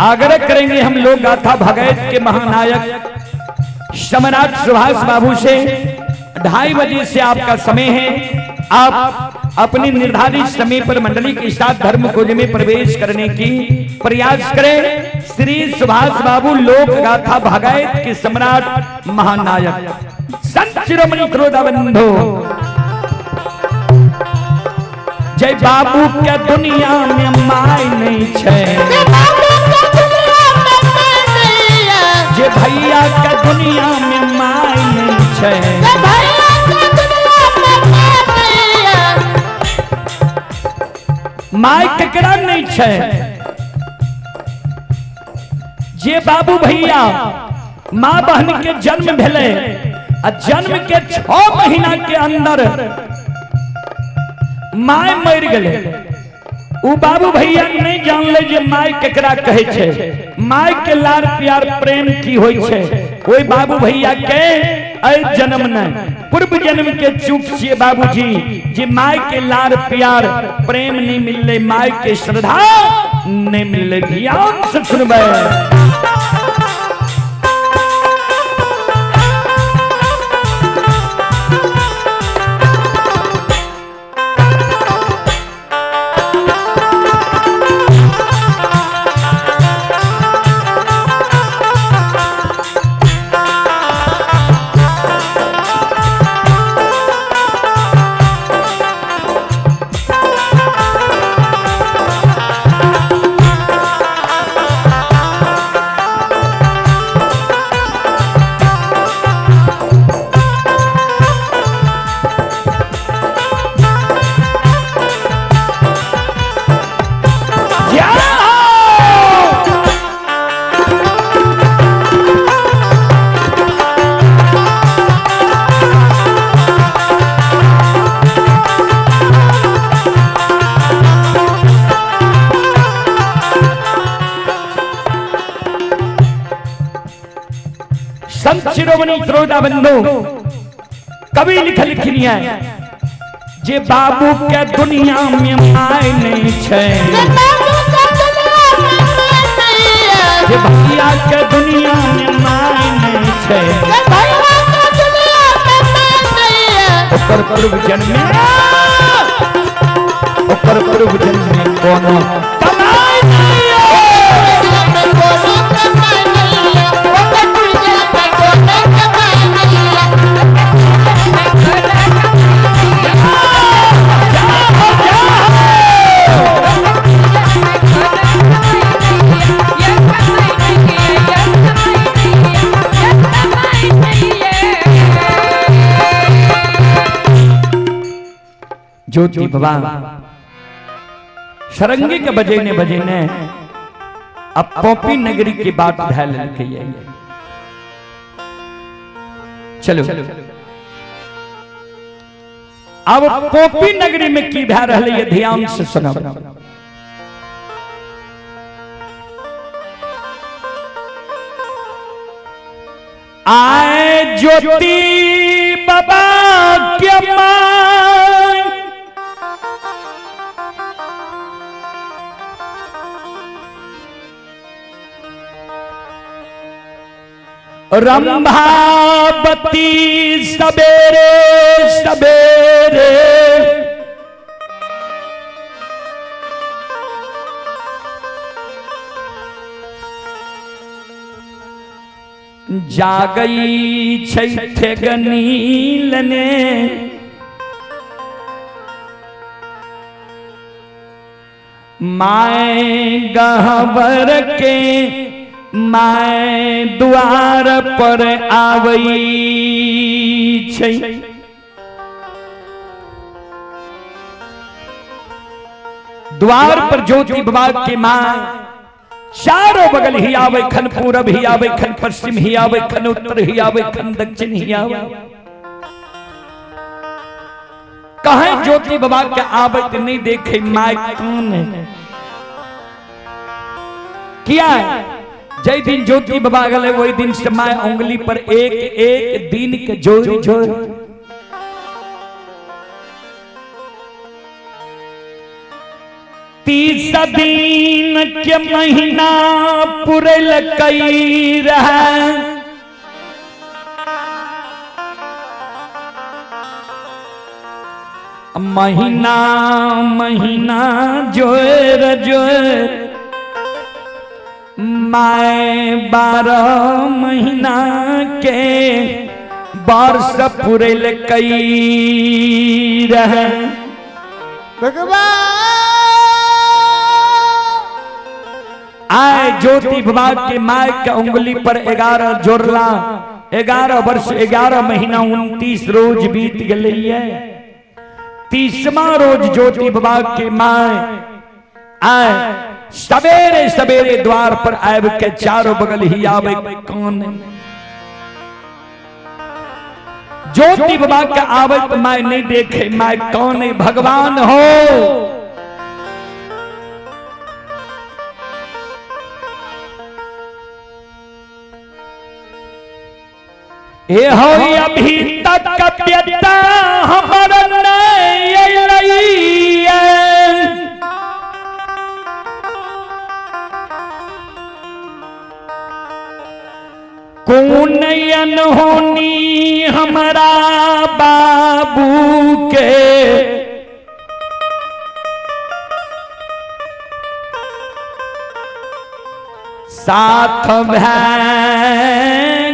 आग्रह करेंगे हम लोग गाथा भगैत के महानायक सम्राट सुभाष बाबू से। 2:30 बजे से आपका समय है, आप अपने निर्धारित समय पर मंडली के साथ धर्म कुंज में प्रवेश करने की प्रयास करें। श्री सुभाष बाबू लोक गाथा भगैत के सम्राट महानायक संत शिरोमणि क्रोधा बंधु। जय बाबू के दुनिया में my नहीं छे, जे बाबू के दुनिया में my नहीं है, जे भैया के दुनिया में my नहीं छे, जे भैया के दुनिया में my नहीं है। My केकरा नहीं छे? जे बाबू भैया माँ बहन के जन्म भेले आ जन्म के 6 महीना के अंदर my मर गए, उ बाबू भैया नहीं जानले जे my केकरा कहे छे, my के लार प्यार प्रेम की होई छे। ओई बाबू भैया के ऐ जन्म नहीं पूर्व जन्म के चूक छिए बाबूजी, जे my के लार प्यार प्रेम नहीं मिलले, my के श्रद्धा नहीं मिलले। ध्यान से सुनबे। संत शिरोमणि त्रोटा बंधु कवि लिख लिखनी है जे बाबू के दुनिया में my नहीं छै, जे भैया के दुनिया में my नहीं छै, ओकर पूर्व जन्म में, ओकर पूर्व जन्म में कोनो कमाई नहीं है। ज्योति बाबा सरंगी के बजेने बजेने अब पोपी नगरी की बात धै लेलकै। चलो, अब पोपी नगरी में की भए रहलै ये ध्यान से सुनब। आए ज्योति बाबा के my Rambhavati सवेरे सवेरे जागई छै ठेगनी लेने, my गहबर के my द्वार पर आवई छै। द्वार पर ज्योति बाबा के माँ चारों बगल ही आवे, खन पूरब ही आवे, खन पश्चिम ही आवे, खन उत्तर ही आवे, खन दक्षिण ही आवे। कहे ज्योति बाबा के आवत नहीं देखे my कौन है किया है। जय दिन ज्योति बाबा गले वही दिन से my उंगली पर एक एक दिन के जोर जोर 30 दिन के महीना पुरल कई रहा, महीना महीना जोर जोर my 12 महीना के वर्ष पुरल कई रहे। भगवान आए ज्योति बाबा के my के उंगली पर 11 जोड़ला, 11 वर्ष 11 महीना 29 रोज बीत गए है। 30वां रोज ज्योति बाबा के my आए सवेरे सवेरे द्वार पर आब के चारों बगल ही आवे कौन। ज्योति बाबा के आवत my नहीं देखे my कौन है, भगवान हो। ए हो अभी तक बेटा हमर नहीं अइलै। कौन अनहोनी हमरा बाबू के साथ भै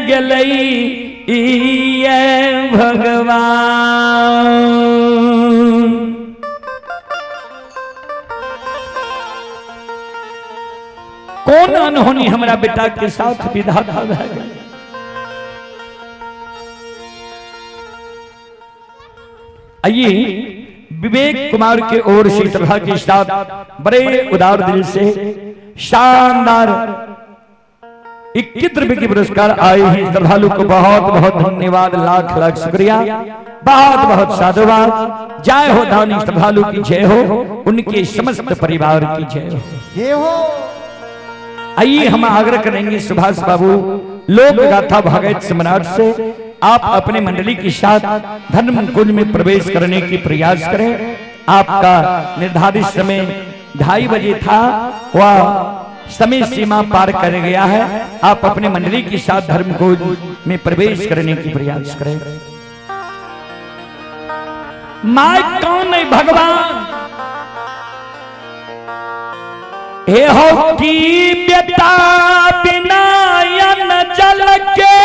गेलै ये भगवान। कौन अनहोनी हमरा बेटा के साथ विधाता भै गेलै। आइए विवेक कुमार के ओर से सभा के साथ बड़े उदार दिल से शानदार 21 रुपए के पुरस्कार आए हैं। श्रद्धालु को बहुत बहुत धन्यवाद, लाख लाख शुक्रिया, बहुत बहुत साधुवाद। जय हो दानी श्रद्धालु की जय हो, उनके समस्त परिवार की जय हो। जय हो। आइए हम आग्रह करेंगे सुभाष बाबू लोक गाथा भगत सम्राट से आप अपने मंडली के साथ धर्मकुंज में प्रवेश करने की प्रयास करें। आपका निर्धारित समय 2:30 बजे था, वह समय सीमा पार कर गया है। आप अपने मंडली के साथ धर्मकुंज में प्रवेश करने की प्रयास करें। My कौन है भगवान? हे हो की बेटा बिना जल के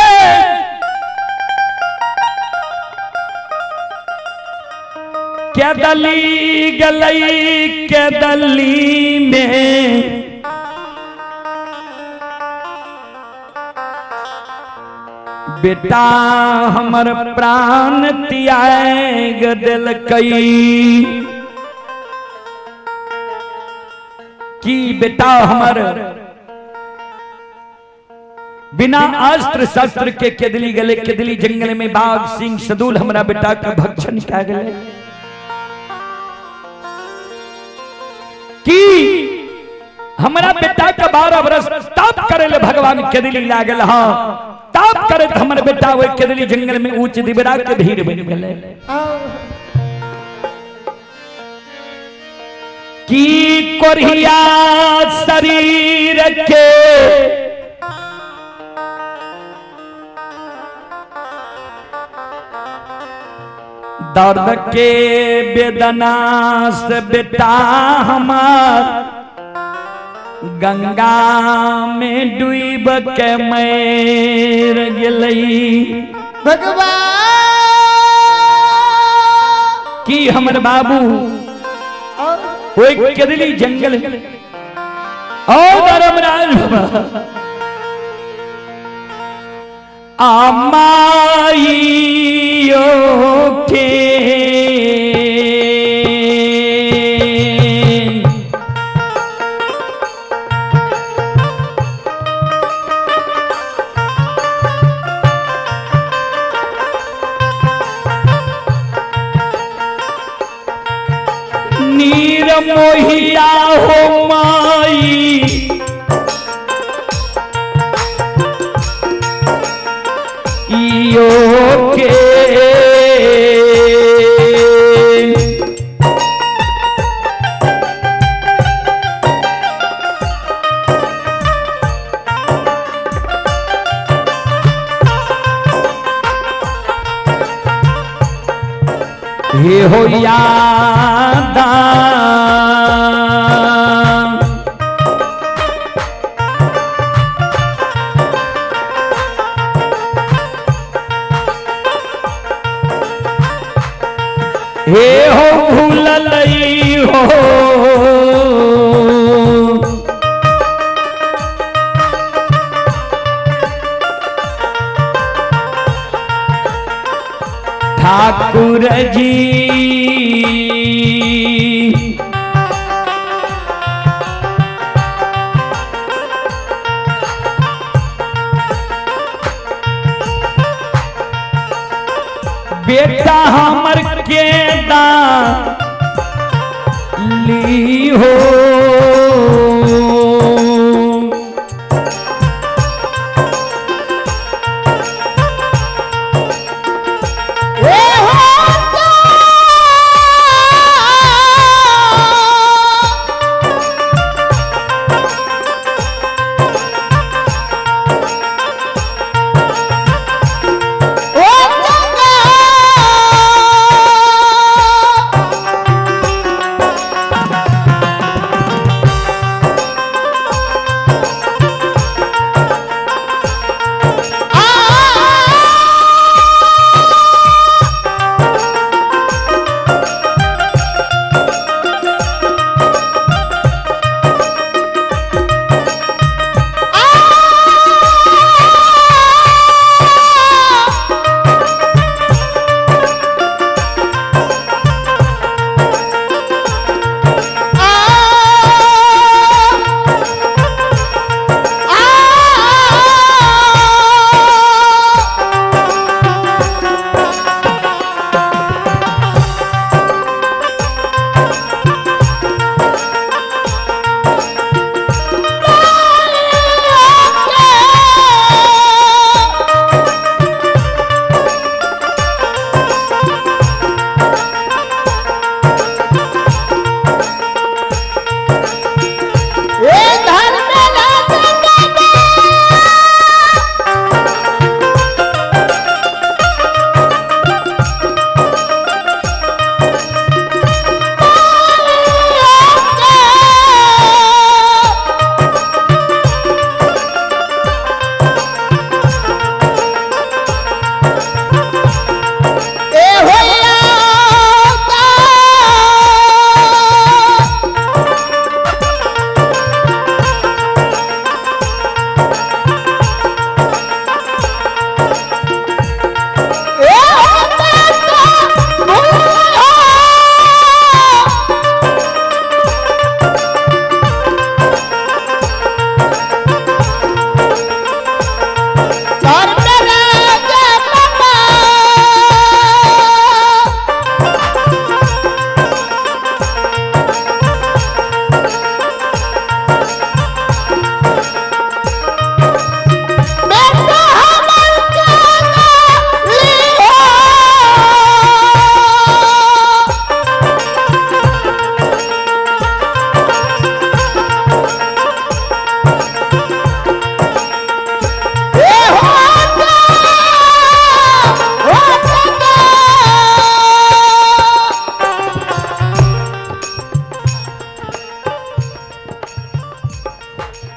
के दली गलई के दली में बेटा हमर प्राण त्याग दिलकई। की बेटा हमर बिना अस्त्र शस्त्र के केदली गले केदली जंगल में बाघ सिंह सदुल हमरा बेटा के भक्षण क्या गले। की हमरा बेटा के 12 बरस तप करे ले भगवान केदली लागल। हाँ तप करे हमर बेटा वो केदली जंगल में ऊंच दिबरा के भीड़ बन गले। की कोरिया शरीर के दर्द के वेदना से बेटा हमार गंगा में डूब के मर गेलई। भगवान की हमर बाबू ओइ केदली जंगल ओ धर्मराज बाबा आमाइयो के नीर मोहिया हो माई इयो के हे हो यादा हे हो भूललई हो ठाकुर जी बेटा हमर के ली हो हे हो ओ गंगा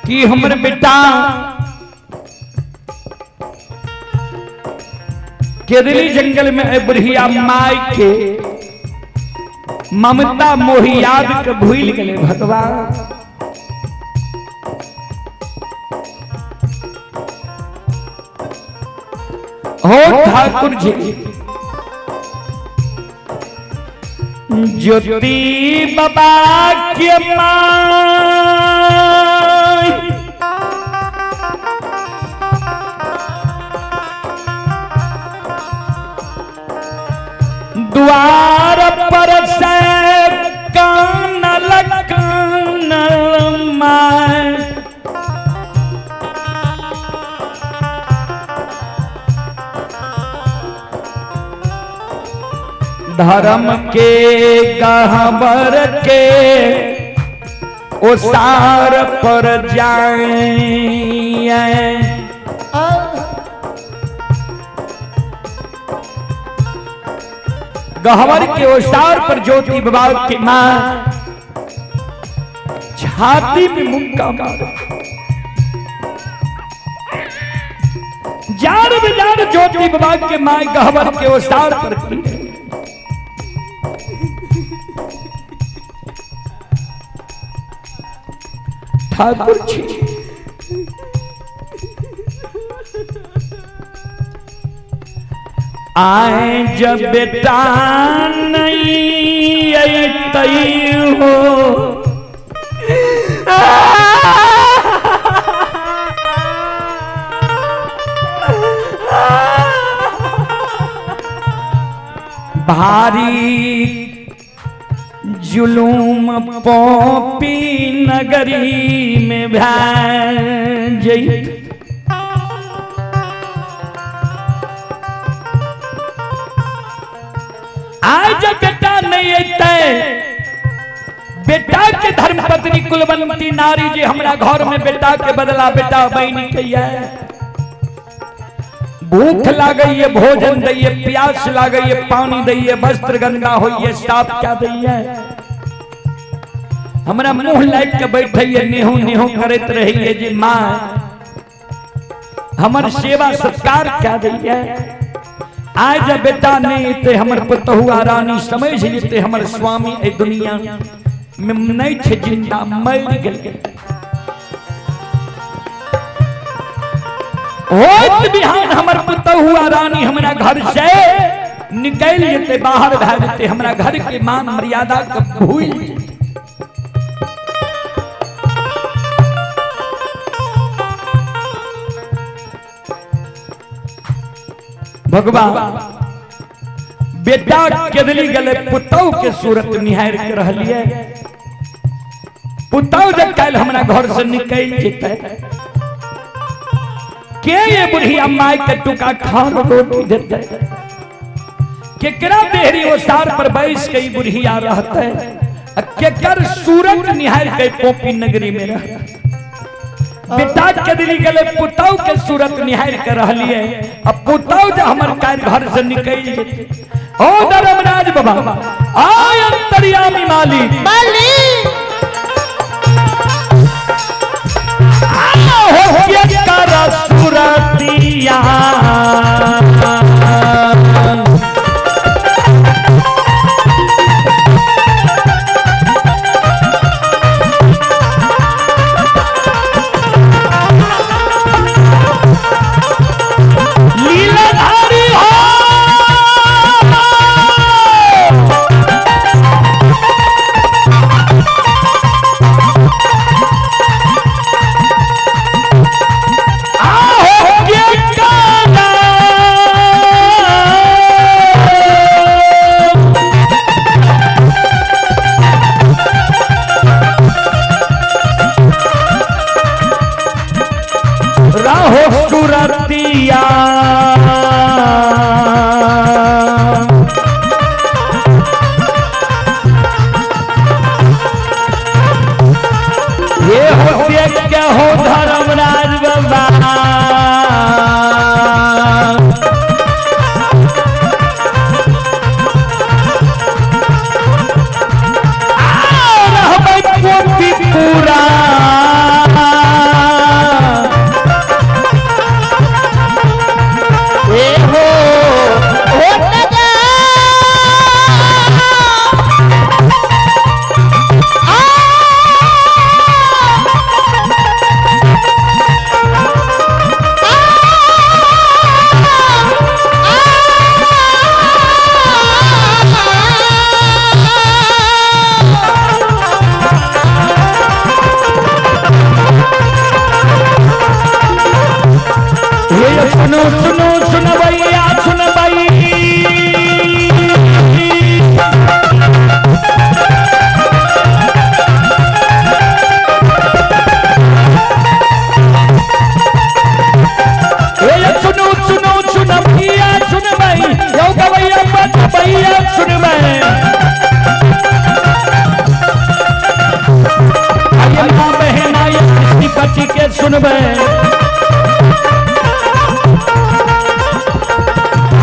कि हमर बेटा केदली जंगल में ए बुढ़िया माय के ममता मोहि याद के भूल गए भगवान। हो ठाकुर जी ज्योति बाबा के माय द्वार पर से कानल कानल my धर्म के गहबर के ओसार पर जाए। गहवर के ओसार पर ज्योति बाबा की मां छाती में मुक्का मारे, जार बजार ज्योति बाबा के मां गहवर के ओसार पर की। ठाकुर जी आए जब बेटा नहीं अइतई हो, भारी जुलूम पोपी नगरी में भैं। आज जब बेटा नहीं अइतै, बेटा के धर्म पत्नी कुलवंती नारी जी हमरा घर में बेटा के बदला बेटा बहनी के है। भूख लागैये भोजन दैये, प्यास लागैये पानी दैये, वस्त्र गंदा होइए साफ क्या दैये, हमरा मुंह लाग के बैठैये नेहू नेहू करैत रहिए जी माँ हमर सेवा सत्कार क्या दैये। आज जब बेटा नहीं अइतै हमर पुतहुआ रानी समझ जेतै हमर स्वामी एहि दुनिया में नहीं छै जिंदा, मरि गेल। होत बिहान हमर पुतहुआ रानी हमरा घर से निकल जेतै, बाहर भए जेतै, हमरा घर के मान मर्यादा के भूल जेतै। भगवान बेटा केदली गेलै पुतहु के सूरत निहार के रहलिए, पुतहु जब काल्हि हमरा घर से निकल जेतै के ये बुढ़िया माय के टुका खान रोटी देतै, केकरा देहरी ओसार पर बैस के ई बुढ़िया रहतै, आ केकर सूरत निहार के पोपी नगरी में रहतै। बेटा के दिली गेलै पुतहु के सूरत निहार के रहलिए, अब पुतहु जे हमर काल्हि घर से निकल जेतै। ओ धर्मराज बाबा आय अंतर्यामी मालिक मालिक हो के कर सुरतिया लीलाधारी हो। आहो के काना राहो सुरतिया ये होते के हो धर्मराज बाबा। आ रहबै पोती पूरा। सुनबे।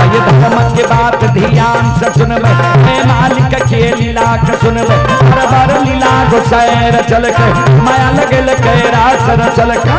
ये धर्म के बात ध्यान से सुनबे, मैं मालिक के लीला के सुनबे। हर बार लीला गोसाई चल के माया लगल के रास चल के।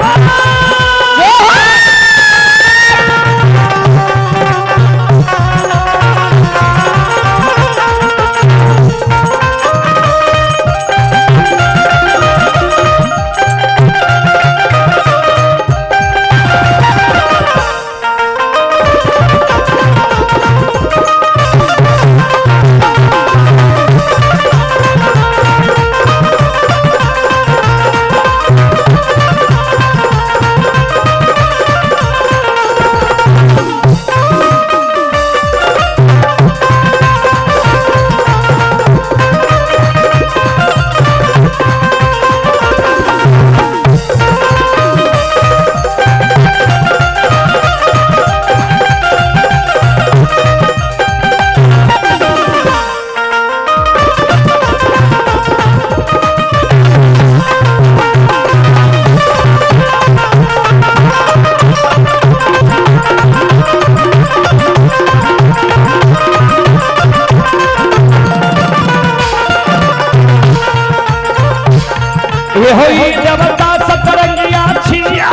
ये होई देवता सतरंगिया छिया।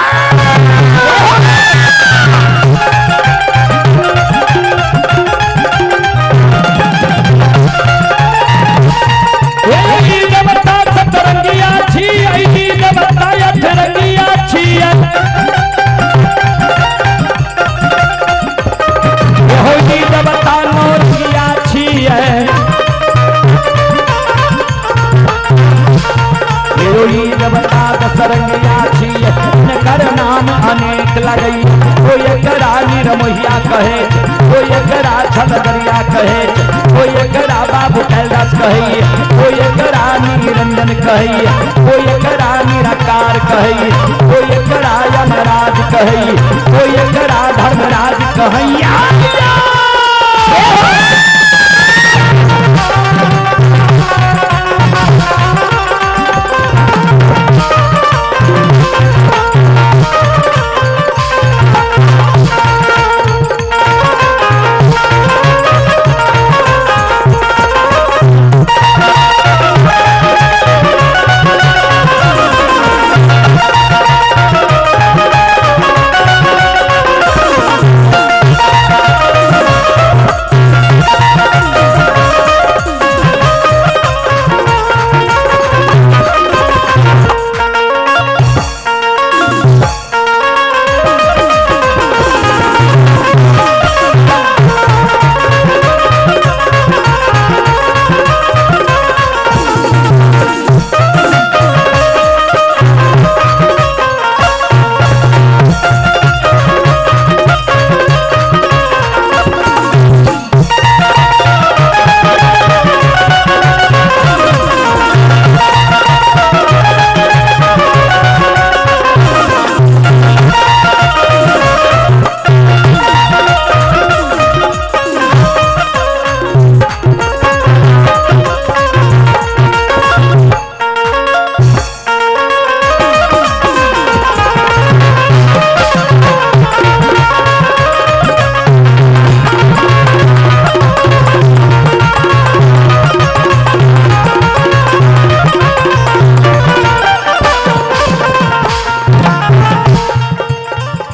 ये देवता सतरंगिया छिया, ये देवता अठरंगिया छिया। ये होई देवता नौरंगिया छिया। देवता दसरंगिया छियै, कर नाम अनेक लगई। कोई एकरा निरमोहिया कहे, कोई एकरा छलगरिया कहे, कोई एकरा बाबू कैलाश कहे, कोई एकरा निरंजन कहे, कोई एकरा निराकार कहे, कोई एकरा यमराज कहे, कोई एकरा धर्मराज कहैया।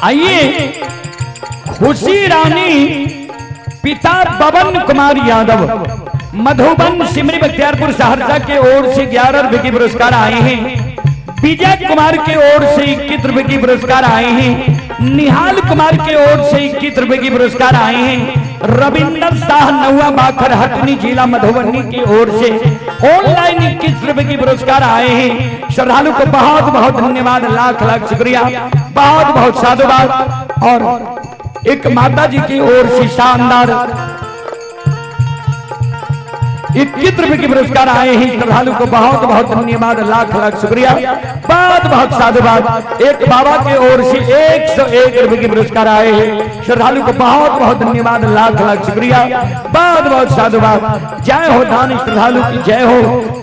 आइए खुशी रानी पिता पवन कुमार यादव मधुबन सिमरी बख्तियारपुर सहरसा के ओर से 11 रुपए की पुरस्कार आए हैं। विजय कुमार के ओर से 21 रुपए की पुरस्कार आए हैं। निहाल कुमार के ओर से 21 रुपए की पुरस्कार आए हैं। रविंद्र शाह नौवा बाखर हटनी जिला मधुबनी की ओर से ऑनलाइन 21 रुपए की पुरस्कार आए हैं। श्रद्धालु को बहुत बहुत धन्यवाद, लाख लाख शुक्रिया, बहुत बहुत साधुवाद। और एक माता जी की ओर से शानदार 21 रुपए के पुरस्कार आए हैं। श्रद्धालु को बहुत बहुत धन्यवाद, लाख लाख शुक्रिया, बहुत बहुत साधुवाद। एक बाबा के ओर से 101 रुपए के पुरस्कार आए हैं। श्रद्धालु को बहुत बहुत धन्यवाद, लाख लाख शुक्रिया, बहुत बहुत साधुवाद। जय हो दान श्रद्धालु की जय हो,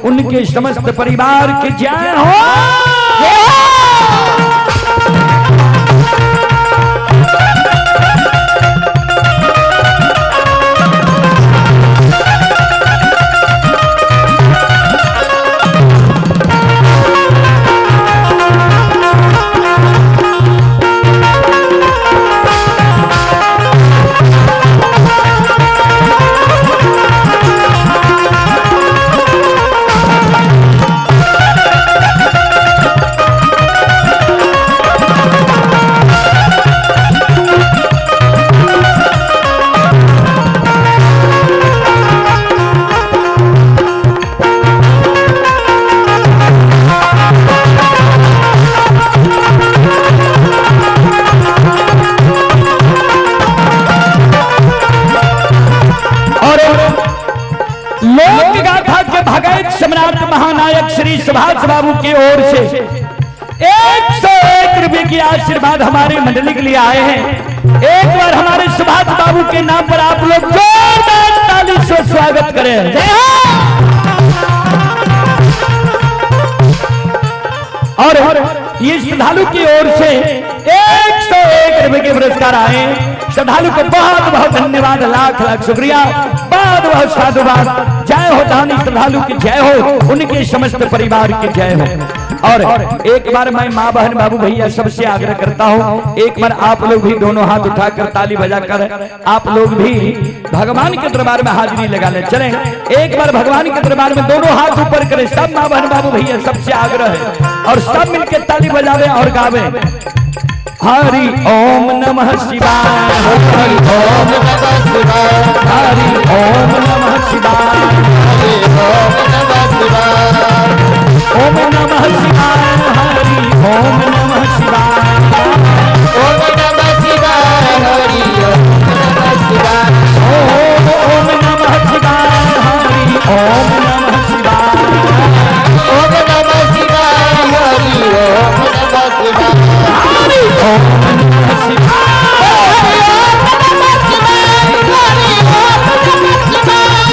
उनके समस्त परिवार की जय हो। सुभाष बाबू की ओर से 101 रुपए की आशीर्वाद हमारे मंडली के लिए आए हैं। एक बार हमारे सुभाष बाबू के नाम पर आप लोग जोरदार ताली से स्वागत करें। जय हो। और ये श्रद्धालु की ओर से 101 रुपए के पुरस्कार आए। श्रद्धालु को बहुत बहुत धन्यवाद, लाख लाख शुक्रिया, बहुत बहुत साधुवाद। जय हो दानी श्रद्धालु की जय हो, उनके समस्त परिवार की जय हो। और एक बार मैं माँ बहन बाबू भैया सबसे आग्रह करता हूँ, एक बार आप लोग भी दोनों हाथ उठाकर ताली बजाकर आप लोग भी भगवान के दरबार में हाजिरी लगा ले। चलें एक बार भगवान के दरबार में दोनों हाथ ऊपर करें, सब माँ बहन बाबू भैया सबसे आग्रह है, और सब मिलकर ताली बजावे और गावे हरि ओम नमः शिवाय, हरि ओम नमः शिवाय, हरि ओम नमः शिवाय, हरि ओम नमः शिवाय, ओम नमः शिवाय, हरि ओम नमः शिवाय, ओम नमः शिवाय, हरि ओम नमः शिवाय, ओम ओम नमः शिवाय, हरि ओम नमः शिवाय, ओम नमः शिवाय, हरि ओम नमः शिवाय, हरि ओम नमः शिवाय। हरि ओम नमः शिवाय, हरि ओम नमः शिवाय।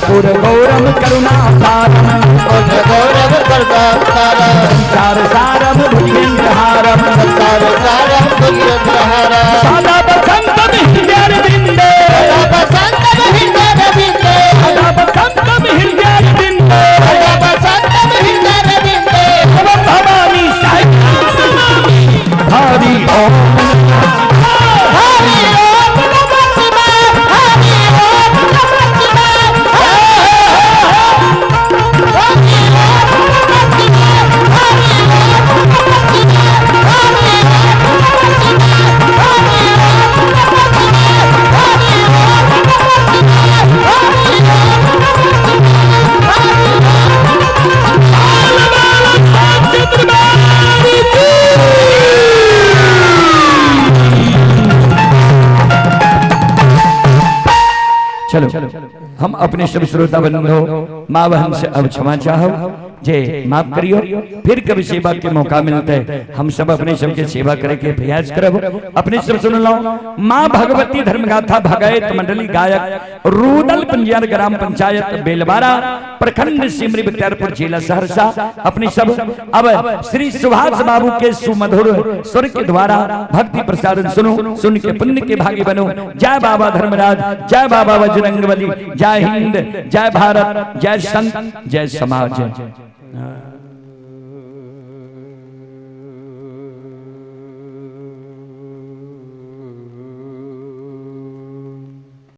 पुर गौरम करुणावतारम, गौरव करता संसार सारम भुजगेंद्रहारम, संसार सारम भुजगेंद्रहारा, सदा बसंत हृदय बिंदे, सदा बसंत हृदय बिंदे, सदा बसंत हृदय बिंदे, सदा बसंत हृदय बिंदे, भव भवानी साई हरि ओम हरि ओम नमः शिवाय, हरि ओम नमः शिवाय, हरि ओम नमः शिवाय, हरि ओम नमः शिवाय, हरि ओम नमः शिवाय, हरि ओम नमः शिवाय, हरि ओम नमः शिवाय, हरि ओम नमः शिवाय, हरि चलो हम अपने सब श्रोता बंधु माँ बहन से अब क्षमा चाहो, जे माफ करियो। फिर कभी सेवा के मौका मिलते है हम सब अपने सबके सेवा करे के प्रयास करब। अपने सब सुन लो माँ भगवती धर्मगाथा भगैत मंडली गायक रूदल पंजियार ग्राम पंचायत बेलवारा प्रखंड सिमरी बख्तियारपुर जिला सहरसा। अपने सब अब श्री सुभाष बाबू के सुमधुर स्वर के द्वारा भक्ति प्रसाद सुनो, सुन के पुण्य के भागी बनो। जय बाबा धर्मराज, जय बाबा बजरंगबली, जय हिंद, जय भारत, जय संत, जय समाज।